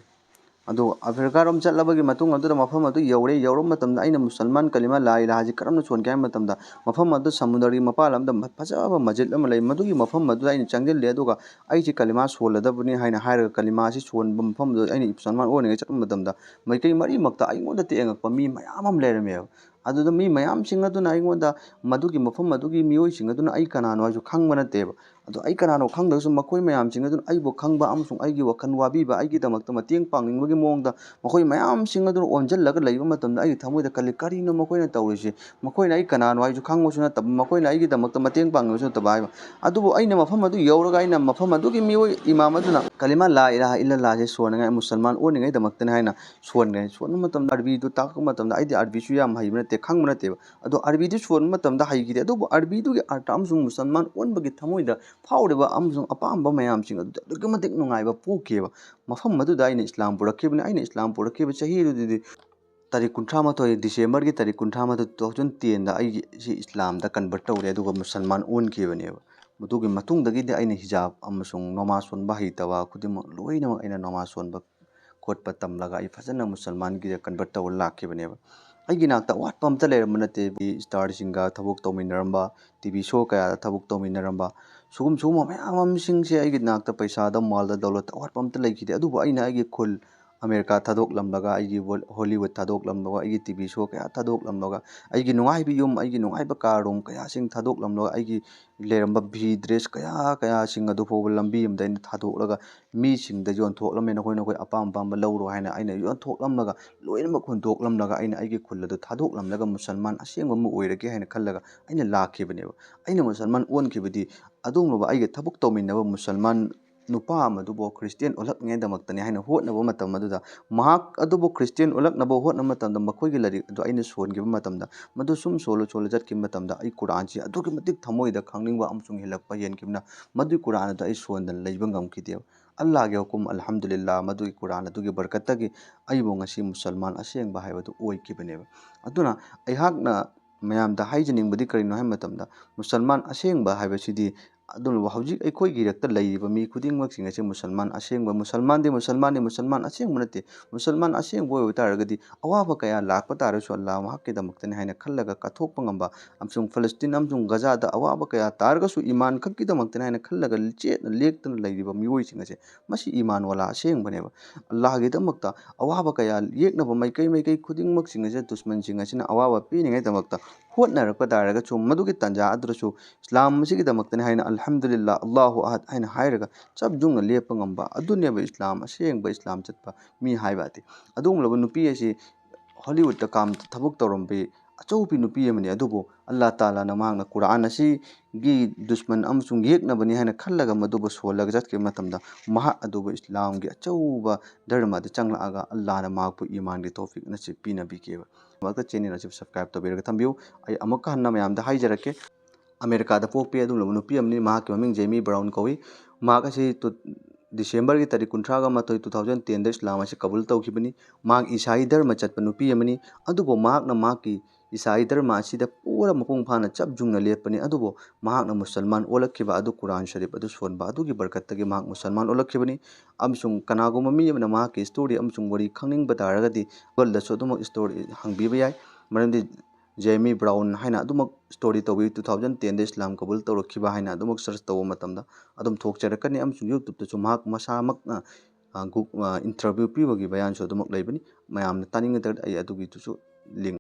ꯑꯗꯨꯒ ꯑꯐ꯭ꯔꯤꯀꯥꯔꯣꯝ ꯆꯠꯂꯕꯒꯤ ꯃꯇꯨꯡ ꯑꯗꯨꯗ ꯃꯐꯝ ꯑꯗꯨ ꯌꯧꯔꯦ꯫ ꯌꯧꯔꯕ ꯃꯇꯝꯗ ꯑꯩꯅ ꯃꯨꯁꯜꯃꯥꯟ ꯀꯂꯤꯃꯥ ꯂꯥ ꯏꯂꯥꯍꯥꯁꯤ ꯀꯔꯝꯅ ꯁꯣꯟꯒꯦ ꯍꯥꯏꯕ ꯃꯇꯝꯗ, ꯃꯐꯝ ꯑꯗꯨ ꯁꯃꯨꯗ꯭ꯔꯒꯤ ꯃꯄꯥꯟ ꯂꯝꯗ ꯐꯖꯕ ꯃꯁꯖꯤꯗ ꯑꯃ ꯂꯩ꯫ ꯃꯗꯨꯒꯤ ꯃꯐꯝ ꯑꯗꯨꯗ ꯑꯩꯅ ꯆꯪꯁꯤꯜꯂꯦ꯫ ꯑꯗꯨꯒ ꯑꯩꯁꯤ ꯀꯂꯤꯃꯥ ꯁꯣꯜꯂꯗꯕꯅꯤ ꯍꯥꯏꯅ ꯍꯥꯏꯔꯒ ꯀꯂꯤꯃꯥꯁꯤ ꯁꯣꯟꯕ ꯃꯐꯝꯗꯨꯗ ꯑꯩꯅ ꯃꯨꯁꯜꯃꯥꯟ ꯑꯣꯟꯅꯤꯡꯉꯥꯏ ꯆꯠꯄ ꯃꯇꯝꯗ, ꯃꯥꯏꯀꯩ ꯃꯔꯤꯃꯛꯇ ꯑꯩꯉꯣꯟꯗ ꯇꯦꯡꯉꯛꯄ ꯃꯤ ꯃꯌꯥꯝ ꯑꯃ ꯂꯩꯔꯝꯃꯦꯕ꯫ ꯑꯗꯨꯗ ꯃꯤ ꯃꯌꯥꯝꯁꯤꯡ ꯑꯗꯨꯅ ꯑꯩꯉꯣꯟꯗ, ꯃꯗꯨꯒꯤ ꯃꯐꯝ ꯑꯗꯨꯒꯤ ꯃꯤꯑꯣꯏꯁꯤꯡ ꯑꯗꯨꯅ ꯑꯩ ꯀꯅꯥꯅꯣ ꯍꯥꯏꯁꯨ ꯈꯪꯕ ꯅꯠꯇꯦꯕ꯫ ꯑꯗꯣ ꯑꯩ ꯀꯅꯥꯅꯣ ꯈꯪꯗ꯭ꯔꯒꯁꯨ ꯃꯈꯣꯏ ꯃꯌꯥꯝꯁꯤꯡ ꯑꯗꯨꯅ ꯑꯩꯕꯨ ꯈꯪꯕ ꯑꯃꯁꯨꯡ ꯑꯩꯒꯤ ꯋꯥꯈꯜ ꯋꯥꯕꯤꯕ, ꯑꯩꯒꯤꯗꯃꯛꯇ ꯃꯇꯦꯡ ꯄꯥꯡꯅꯤꯡꯕꯒꯤ ꯃꯑꯣꯡꯗ ꯃꯈꯣꯏ ꯃꯌꯥꯝꯁꯤꯡ ꯑꯗꯨꯅ ꯑꯣꯟꯁꯤꯜꯂꯒ ꯂꯩꯕ ꯃꯇꯝꯗ ꯑꯩꯒꯤ ꯊꯃꯣꯏꯗ ꯈꯜꯂꯤ, "ꯀꯔꯤꯅꯣ ꯃꯈꯣꯏꯅ ꯇꯧꯔꯤꯁꯤ? ꯃꯈꯣꯏꯅ ꯑꯩ ꯀꯅꯥꯅꯣ ꯍꯥꯏꯁꯨ ꯈꯪꯕꯁꯨ ꯅꯠꯇꯕ, ꯃꯈꯣꯏꯅ ꯑꯩꯒꯤꯗꯃꯛꯇ ꯃꯇꯦꯡ ꯄꯥꯡꯅꯤꯡꯕꯁꯨ ꯅꯠꯇꯕ" ꯍꯥꯏꯕ꯫ ꯑꯗꯨꯕꯨ ꯑꯩꯅ ꯃꯐꯝ ꯑꯗꯨ ꯌꯧꯔꯒ ꯑꯩꯅ ꯃꯐꯝ ꯑꯗꯨꯒꯤ ꯃꯤꯑꯣꯏ ꯏꯃꯥꯝ ꯑꯗꯨꯅ ꯀꯂꯤꯃꯥ ꯂꯥ ꯏꯂꯥꯍ ꯏꯜꯂꯜꯂꯥꯍꯁꯦ ꯁꯣꯟꯅꯉꯥꯏ, ꯃꯨꯁꯜꯃꯥꯟ ꯑꯣꯟꯅꯤꯡꯉꯥꯏꯗꯃꯛꯇꯅꯤ ꯍꯥꯏꯅ ꯁꯣꯟꯈ꯭ꯔꯦ꯫ ꯁꯣꯟꯕ ꯃꯇꯝꯗ ꯑꯔꯕꯤꯗꯨ ꯇꯥꯛꯄ ꯃꯇꯝꯗ ꯑꯩꯗꯤ ꯑꯔꯕꯤꯁꯨ ꯌꯥꯝ ꯍꯩꯕ ꯅꯠꯇꯦ, ꯈꯪꯕ ꯅꯠꯇꯦꯕ꯫ ꯑꯗꯣ ꯑꯔꯕꯤꯗꯨ ꯁꯣꯟꯕ ꯃꯇꯝꯗ ꯍꯩꯈꯤꯗꯦ꯫ ꯑꯗꯨꯕꯨ ꯑꯔꯕꯤꯗꯨꯒꯤ ꯑꯔꯊ ꯑꯃꯁꯨꯡ ꯃꯨꯁꯜꯃꯥꯟ ꯑꯣꯟꯕꯒꯤ ꯊꯃꯣꯏꯗ ꯐꯥꯎꯔꯤꯕ ꯑꯃꯁꯨꯡ ꯑꯄꯥꯝꯕ ꯃꯌꯥꯝꯁꯤꯡ ꯑꯗꯨꯗ ꯑꯗꯨꯛꯀꯤ ꯃꯇꯤꯛ ꯅꯨꯡꯉꯥꯏꯕ ꯄꯣꯛꯈꯤꯑꯕ꯫ ꯃꯐꯝ ꯑꯗꯨꯗ ꯑꯩꯅ ꯏꯁꯂꯥꯝ ꯄꯨꯔꯛꯈꯤꯕꯅꯤ꯫ ꯑꯩꯅ ꯏꯁꯂꯥꯝ ꯄꯨꯔꯛꯈꯤꯕ ꯆꯍꯤ ꯑꯗꯨꯗꯤ ꯇꯥꯔꯤꯛ ꯀꯨꯟꯊ꯭ꯔꯥꯃꯥꯊꯣꯏ, ꯗꯤꯁꯦꯝꯕꯔꯒꯤ ꯇꯥꯔꯤꯛ ꯀꯨꯟꯊ꯭ꯔꯥꯃꯥꯊꯣꯏ, ꯇꯨ ꯊꯥꯎꯖꯟ ꯇꯦꯟꯗ ꯑꯩꯒꯤ ꯁꯤ ꯏꯁꯂꯥꯝꯗ ꯀꯟꯚꯔꯠ ꯇꯧꯔꯦ, ꯑꯗꯨꯒ ꯃꯨꯁꯜꯃꯥꯟ ꯑꯣꯟꯈꯤꯕꯅꯦꯕ꯫ ꯃꯗꯨꯒꯤ ꯃꯇꯨꯡꯗꯒꯤꯗꯤ ꯑꯩꯅ ꯍꯤꯖꯥꯕ ꯑꯃꯁꯨꯡ ꯅꯃꯥꯖ ꯁꯣꯟꯕ ꯍꯩꯇꯕ ꯈꯨꯗꯤꯡꯃꯛ ꯂꯣꯏꯅꯃꯛ ꯑꯩꯅ ꯅꯃꯥꯖ ꯁꯣꯟꯕ ꯈꯣꯠꯄ ꯇꯝꯂꯒ ꯑꯩ ꯐꯖꯅ ꯃꯨꯁꯜꯃꯥꯟꯒꯤꯗ ꯀꯟꯚꯔꯠ ꯇꯧꯔ ꯂꯥꯛꯈꯤꯕꯅꯦꯕ꯫ ꯑꯩꯒꯤ ꯅꯥꯛꯇ ꯑꯋꯥꯠꯄ ꯑꯝꯇ ꯂꯩꯔꯝꯕ ꯅꯠꯇꯦ꯫ ꯏꯁꯇꯥꯔꯁꯤꯡꯒ ꯊꯕꯛ ꯇꯧꯃꯤꯟꯅꯔꯝꯕ, ꯇꯤ ꯚꯤ ꯁꯣ ꯀꯌꯥꯗ ꯊꯕꯛ ꯇꯧꯃꯤꯟꯅꯔꯝꯕ, ꯁꯨꯒꯨꯝ ꯁꯨꯒꯨꯝꯕ ꯃꯌꯥꯝ ꯑꯃꯁꯤꯡꯁꯦ ꯑꯩꯒꯤ ꯅꯥꯛꯇ ꯄꯩꯁꯥꯗ, ꯃꯥꯜꯗ, ꯗꯧꯂꯠꯇ ꯑꯋꯥꯠꯄ ꯑꯝꯇ ꯂꯩꯈꯤꯗꯦ꯫ ꯑꯗꯨꯕꯨ ꯑꯩꯅ ꯑꯩꯒꯤ ꯈꯨꯜ ꯑꯃꯦꯔꯤꯀꯥ ꯊꯥꯗꯣꯛꯂꯝꯂꯒ, ꯑꯩꯒꯤ ꯍꯣꯂꯤꯋꯨꯗ ꯊꯥꯗꯣꯛꯂꯝꯂꯒ, ꯑꯩꯒꯤ ꯇꯤ ꯚꯤ ꯁꯣ ꯀꯌꯥ ꯊꯥꯗꯣꯛꯂꯝꯂꯒ, ꯑꯩꯒꯤ ꯅꯨꯡꯉꯥꯏꯕ ꯌꯨꯝ, ꯑꯩꯒꯤ ꯅꯨꯡꯉꯥꯏꯕ ꯀꯥꯔ ꯔꯨꯝ ꯀꯌꯥꯁꯤꯡ ꯊꯥꯗꯣꯛꯂꯝꯂꯒ, ꯑꯩꯒꯤ ꯂꯩꯔꯝꯕ ꯐꯤ ꯗ꯭ꯔꯦꯁ ꯀꯌꯥ ꯀꯌꯥꯁꯤꯡ ꯑꯗꯨ ꯐꯥꯎꯕ ꯂꯝꯕꯤ ꯑꯃꯗ ꯑꯩꯅ ꯊꯥꯗꯣꯛꯂꯒ ꯃꯤꯁꯤꯡꯗ ꯌꯣꯟꯊꯣꯛꯂꯝꯃꯦ, "ꯅꯈꯣꯏ ꯅꯈꯣꯏ ꯑꯄꯥꯝ ꯑꯄꯥꯝꯕ ꯂꯧꯔꯣ" ꯍꯥꯏꯅ ꯑꯩꯅ ꯌꯣꯟꯊꯣꯛꯂꯝꯂꯒ, ꯂꯣꯏꯅꯃꯛ ꯍꯨꯟꯗꯣꯛꯂꯝꯂꯒ ꯑꯩꯅ ꯑꯩꯒꯤ ꯈꯨꯜ ꯑꯗꯨ ꯊꯥꯗꯣꯛꯂꯝꯂꯒ ꯃꯨꯁꯜꯃꯥꯟ ꯑꯁꯦꯡꯕ ꯑꯃ ꯑꯣꯏꯔꯒꯦ ꯍꯥꯏꯅ ꯈꯜꯂꯒ ꯑꯩꯅ ꯂꯥꯛꯈꯤꯕꯅꯦꯕ꯫ ꯑꯩꯅ ꯃꯨꯁꯜꯃꯥꯟ ꯑꯣꯟꯈꯤꯕꯗꯤ ꯑꯗꯨꯒꯨꯝꯂꯕ ꯑꯩꯒ ꯊꯕꯛ ꯇꯧꯃꯤꯟꯅꯕ ꯃꯨꯁꯜꯃꯥꯟ ꯅꯨꯄꯥ ꯑꯃꯗꯨꯕꯨ ꯈ꯭ꯔꯤꯁꯇꯤꯌꯥꯟ ꯑꯣꯜꯂꯛꯅꯤꯉꯥꯏꯗꯃꯛꯇꯅꯤ ꯍꯥꯏꯅ ꯍꯣꯠꯅꯕ ꯃꯇꯝ ꯑꯗꯨꯗ, ꯃꯍꯥꯛ ꯑꯗꯨꯕꯨ ꯈ꯭ꯔꯤꯁꯇꯤꯌꯥꯟ ꯑꯣꯜꯂꯛꯅꯕ ꯍꯣꯠꯅꯕ ꯃꯇꯝꯗ ꯃꯈꯣꯏꯒꯤ ꯂꯥꯏꯔꯤꯛ ꯑꯗꯨ ꯑꯩꯅ ꯁꯣꯟꯈꯤꯕ ꯃꯇꯝꯗ, ꯃꯗꯨ ꯁꯨꯝ ꯁꯣꯜꯂ ꯁꯣꯜꯂ ꯆꯠꯈꯤꯕ ꯃꯇꯝꯗ ꯑꯩ ꯀꯨꯔꯥꯟꯁꯤ ꯑꯗꯨꯛꯀꯤ ꯃꯇꯤꯛ ꯊꯃꯣꯏꯗ ꯈꯪꯅꯤꯡꯕ ꯑꯃꯁꯨꯡ ꯍꯦꯜꯂꯛꯄ ꯍꯦꯟꯈꯤꯕꯅ, ꯃꯗꯨꯒꯤ ꯀꯨꯔꯥꯟ ꯑꯗꯨ ꯑꯩ ꯁꯣꯟꯗꯅ ꯂꯩꯕ ꯉꯝꯈꯤꯗꯦꯕ꯫ ꯑꯜꯂꯥꯍꯒꯤ ꯍꯨꯀꯨꯝ, ꯑꯜꯍꯝꯗꯨꯂꯤꯜꯂꯥꯍ, ꯃꯗꯨꯒꯤ ꯀꯨꯔꯥꯟ ꯑꯗꯨꯒꯤ ꯕꯔꯀꯠꯇꯒꯤ ꯑꯩꯕꯨ ꯉꯁꯤ ꯃꯨꯁꯜꯃꯥꯟ ꯑꯁꯦꯡꯕ ꯍꯥꯏꯕꯗꯨ ꯑꯣꯏꯈꯤꯕꯅꯦꯕ꯫ ꯑꯗꯨꯅ ꯑꯩꯍꯥꯛꯅ ꯃꯌꯥꯝꯗ ꯍꯥꯏꯖꯅꯤꯡꯕꯗꯤ ꯀꯔꯤꯅꯣ ꯍꯥꯏꯕ ꯃꯇꯝꯗ, ꯃꯨꯁꯜꯃꯥꯟ ꯑꯁꯦꯡꯕ ꯍꯥꯏꯕꯁꯤꯗꯤ ꯑꯗꯨꯅꯕꯨ ꯍꯧꯖꯤꯛ ꯑꯩꯈꯣꯏꯒꯤ ꯏꯔꯛꯇ ꯂꯩꯔꯤꯕ ꯃꯤ ꯈꯨꯗꯤꯡꯃꯛꯁꯤꯡ ꯑꯁꯤ ꯃꯨꯁꯜꯃꯥꯟ ꯑꯁꯦꯡꯕ, ꯃꯨꯁꯜꯃꯥꯟꯗꯤ ꯃꯨꯁꯜꯃꯥꯟꯅꯤ, ꯃꯨꯁꯜꯃꯥꯟ ꯑꯁꯦꯡꯕ ꯅꯠꯇꯦ꯫ ꯃꯨꯁꯜꯃꯥꯟ ꯑꯁꯦꯡꯕ ꯑꯣꯏꯕ ꯇꯥꯔꯒꯗꯤ ꯑꯋꯥꯕ ꯀꯌꯥ ꯂꯥꯛꯄ ꯇꯥꯔꯁꯨ ꯑꯜꯂꯥꯍ ꯃꯍꯥꯛꯀꯤꯗꯃꯛꯇꯅꯤ ꯍꯥꯏꯅ ꯈꯜꯂꯒ ꯀꯠꯊꯣꯛꯄ ꯉꯝꯕ, ꯑꯃꯁꯨꯡ ꯐꯂꯁꯇꯤꯟ ꯑꯃꯁꯨꯡ ꯒꯖꯥꯗ ꯑꯋꯥꯕ ꯀꯌꯥ ꯇꯥꯔꯒꯁꯨ ꯏꯃꯥꯟ ꯈꯛꯀꯤꯗꯃꯛꯇꯅꯤ ꯍꯥꯏꯅ ꯈꯜꯂꯒ ꯆꯦꯠꯅ ꯂꯦꯞꯇꯅ ꯂꯩꯔꯤꯕ ꯃꯤꯑꯣꯏꯁꯤꯡ ꯑꯁꯦ, ꯃꯁꯤ ꯏꯃꯥꯟ ꯋꯥꯂꯥ ꯑꯁꯦꯡꯕꯅꯦꯕ꯫ ꯑꯜꯂꯥꯍꯒꯤꯗꯃꯛꯇ ꯑꯋꯥꯕ ꯀꯌꯥ, ꯌꯦꯛꯅꯕ ꯃꯥꯏꯀꯩ ꯃꯥꯏꯀꯩ ꯈꯨꯗꯤꯡꯃꯛꯁꯤꯡ ꯑꯁꯦ, ꯗꯨꯁꯃꯟꯁꯤꯡ ꯑꯁꯤꯅ ꯑꯋꯥꯕ ꯄꯤꯅꯤꯡꯉꯥꯏꯗꯃꯛꯇ ꯍꯣꯠꯅꯔꯛꯄ ꯇꯥꯔꯒꯁꯨ, ꯃꯗꯨꯒꯤ ꯇꯥꯟꯖꯥ ꯑꯗꯨꯗꯁꯨ ꯏꯁꯂꯥꯝ ꯑꯁꯤꯒꯤꯗꯃꯛꯇꯅꯤ ꯍꯥꯏꯅ, ꯑꯜꯍꯝꯗꯨꯂꯤꯜꯂꯥꯍ, ꯑꯜꯂꯥꯍꯨ ꯑꯍꯗ ꯍꯥꯏꯅ ꯍꯥꯏꯔꯒ ꯆꯞ ꯌꯨꯡꯅ ꯂꯦꯞꯄ ꯉꯝꯕ ꯑꯗꯨꯅꯦꯕ ꯏꯁꯂꯥꯝ, ꯑꯁꯦꯡꯕ ꯏꯁꯂꯥꯝ ꯆꯠꯄ ꯃꯤ ꯍꯥꯏꯕ ꯑꯗꯤ꯫ ꯑꯗꯨꯒꯨꯝꯂꯕ ꯅꯨꯄꯤ ꯑꯁꯤ ꯍꯣꯂꯤꯋꯨꯗꯇ ꯀꯥꯝ ꯊꯕꯛ ꯇꯧꯔꯝꯕꯤ ꯑꯆꯧꯕꯤ ꯅꯨꯄꯤ ꯑꯃꯅꯤ, ꯑꯗꯨꯕꯨ ꯑꯜꯂꯥꯍ ꯇꯥꯂꯥꯅ ꯃꯍꯥꯛꯅ ꯀꯨꯔꯥꯟ ꯑꯁꯤꯒꯤ ꯗꯨꯁꯃꯟ ꯑꯃꯁꯨꯡ ꯌꯦꯛꯅꯕꯅꯤ ꯍꯥꯏꯅ ꯈꯜꯂꯒ ꯃꯗꯨꯕꯨ ꯁꯣꯜꯂꯒ ꯆꯠꯈꯤꯕ ꯃꯇꯝꯗ, ꯃꯍꯥꯛ ꯑꯗꯨꯕꯨ ꯏꯁꯂꯥꯝꯒꯤ ꯑꯆꯧꯕ ꯙꯔꯃꯗ ꯆꯪꯂꯛꯑꯒ ꯑꯜꯂꯥꯍꯅ ꯃꯍꯥꯛꯄꯨ ꯏꯃꯥꯟꯒꯤ ꯇꯧꯐꯤꯛ ꯅꯁꯤꯕ ꯄꯤꯅꯕꯤꯈꯤꯕ꯫ ꯃꯔꯛꯇ ꯆꯦꯅꯦꯜ ꯑꯁꯤ ꯁꯕꯁꯀ꯭ꯔꯥꯏꯕ ꯇꯧꯕꯤꯔꯒ ꯊꯝꯕꯤꯌꯨ꯫ ꯑꯩ ꯑꯃꯨꯛꯀ ꯍꯟꯅ ꯃꯌꯥꯝꯗ ꯍꯥꯏꯖꯔꯛꯀꯦ, ꯑꯃꯦꯔꯤꯀꯥꯗ ꯄꯣꯛꯄꯤ ꯑꯗꯨꯒꯨꯝꯂꯕ ꯅꯨꯄꯤ ꯑꯃꯅꯤ꯫ ꯃꯍꯥꯛꯀꯤ ꯃꯃꯤꯡ ꯖꯦꯃꯤ ꯕ꯭ꯔꯥꯎꯟ ꯀꯧꯏ꯫ ꯃꯍꯥꯛ ꯑꯁꯤ ꯇꯨ-, ꯗꯤꯁꯦꯝꯕꯔꯒꯤ ꯇꯥꯔꯤꯛ ꯀꯨꯟꯊ꯭ꯔꯥꯒ ꯃꯥꯊꯣꯏ, ꯇꯨ ꯊꯥꯎꯖꯟ ꯇꯦꯟꯗ ꯏꯁꯂꯥꯝ ꯑꯁꯤ ꯀꯕꯨꯜ ꯇꯧꯈꯤꯕꯅꯤ꯫ ꯃꯍꯥꯛ ꯏꯁꯥꯏ ꯙꯔꯃ ꯆꯠꯄ ꯅꯨꯄꯤ ꯑꯃꯅꯤ꯫ ꯑꯗꯨꯕꯨ ꯃꯍꯥꯛꯅ ꯃꯍꯥꯛꯀꯤ ꯏꯁꯥꯏ ꯙꯔꯃ ꯑꯁꯤꯗ ꯄꯨꯔꯥ ꯃꯄꯨꯡ ꯐꯥꯅ ꯆꯞ ꯌꯨꯡꯅ ꯂꯦꯞꯄꯅꯤ꯫ ꯑꯗꯨꯕꯨ ꯃꯍꯥꯛꯅ ꯃꯨꯁꯜꯃꯥꯟ ꯑꯣꯜꯂꯛꯈꯤꯕ ꯑꯗꯨ ꯀꯨꯔꯥꯟ ꯁꯔꯤꯐ ꯑꯗꯨ ꯁꯣꯟꯕ ꯑꯗꯨꯒꯤ ꯕꯔꯀꯠꯇꯒꯤ ꯃꯍꯥꯛ ꯃꯨꯁꯜꯃꯥꯟ ꯑꯣꯜꯂꯛꯈꯤꯕꯅꯤ꯫ ꯑꯃꯁꯨꯡ ꯀꯅꯥꯒꯨꯝꯕ ꯃꯤ ꯑꯃꯅ ꯃꯍꯥꯛꯀꯤ ꯁ꯭ꯇꯣꯔꯤ ꯑꯃꯁꯨꯡ ꯋꯥꯔꯤ ꯈꯪꯅꯤꯡꯕ ꯇꯥꯔꯒꯗꯤ Google-ꯗꯁꯨ ꯑꯗꯨꯃꯛ ꯁ꯭ꯇꯣꯔꯤ ꯍꯪꯕꯤꯕ ꯌꯥꯏ꯫ ꯃꯔꯝꯗꯤ ꯖꯦꯃꯤ ꯕ꯭ꯔꯥꯎꯟ ꯍꯥꯏꯅ ꯑꯗꯨꯃꯛ ꯁ꯭ꯇꯣꯔꯤ ꯇꯧꯕꯤ, ꯇꯨ ꯊꯥꯎꯖꯟ ꯇꯦꯟꯗ ꯏꯁꯂꯥꯝ ꯀꯕꯨꯜ ꯇꯧꯔꯛꯈꯤꯕ ꯍꯥꯏꯅ ꯑꯗꯨꯃꯛ ꯁꯔꯆ ꯇꯧꯕ ꯃꯇꯝꯗ ꯑꯗꯨꯝ ꯊꯣꯛꯆꯔꯛꯀꯅꯤ꯫ ꯑꯃꯁꯨꯡ YouTube-ꯇꯁꯨ ꯃꯍꯥꯛ ꯃꯁꯥꯃꯛꯅ, ꯑ, ꯒꯨ-, ꯑ, ꯏꯟꯇꯔꯚ꯭ꯌꯨ ꯄꯤꯕꯒꯤ ꯕꯌꯥꯟꯁꯨ ꯑꯗꯨꯃꯛ ꯂꯩꯕꯅꯤ꯫ ꯃꯌꯥꯝꯅ ꯇꯥꯅꯤꯡꯒꯗ꯭ꯔꯗꯤ ꯑꯩ ꯑꯗꯨꯒꯤꯗꯨꯁꯨ ꯂꯤꯡ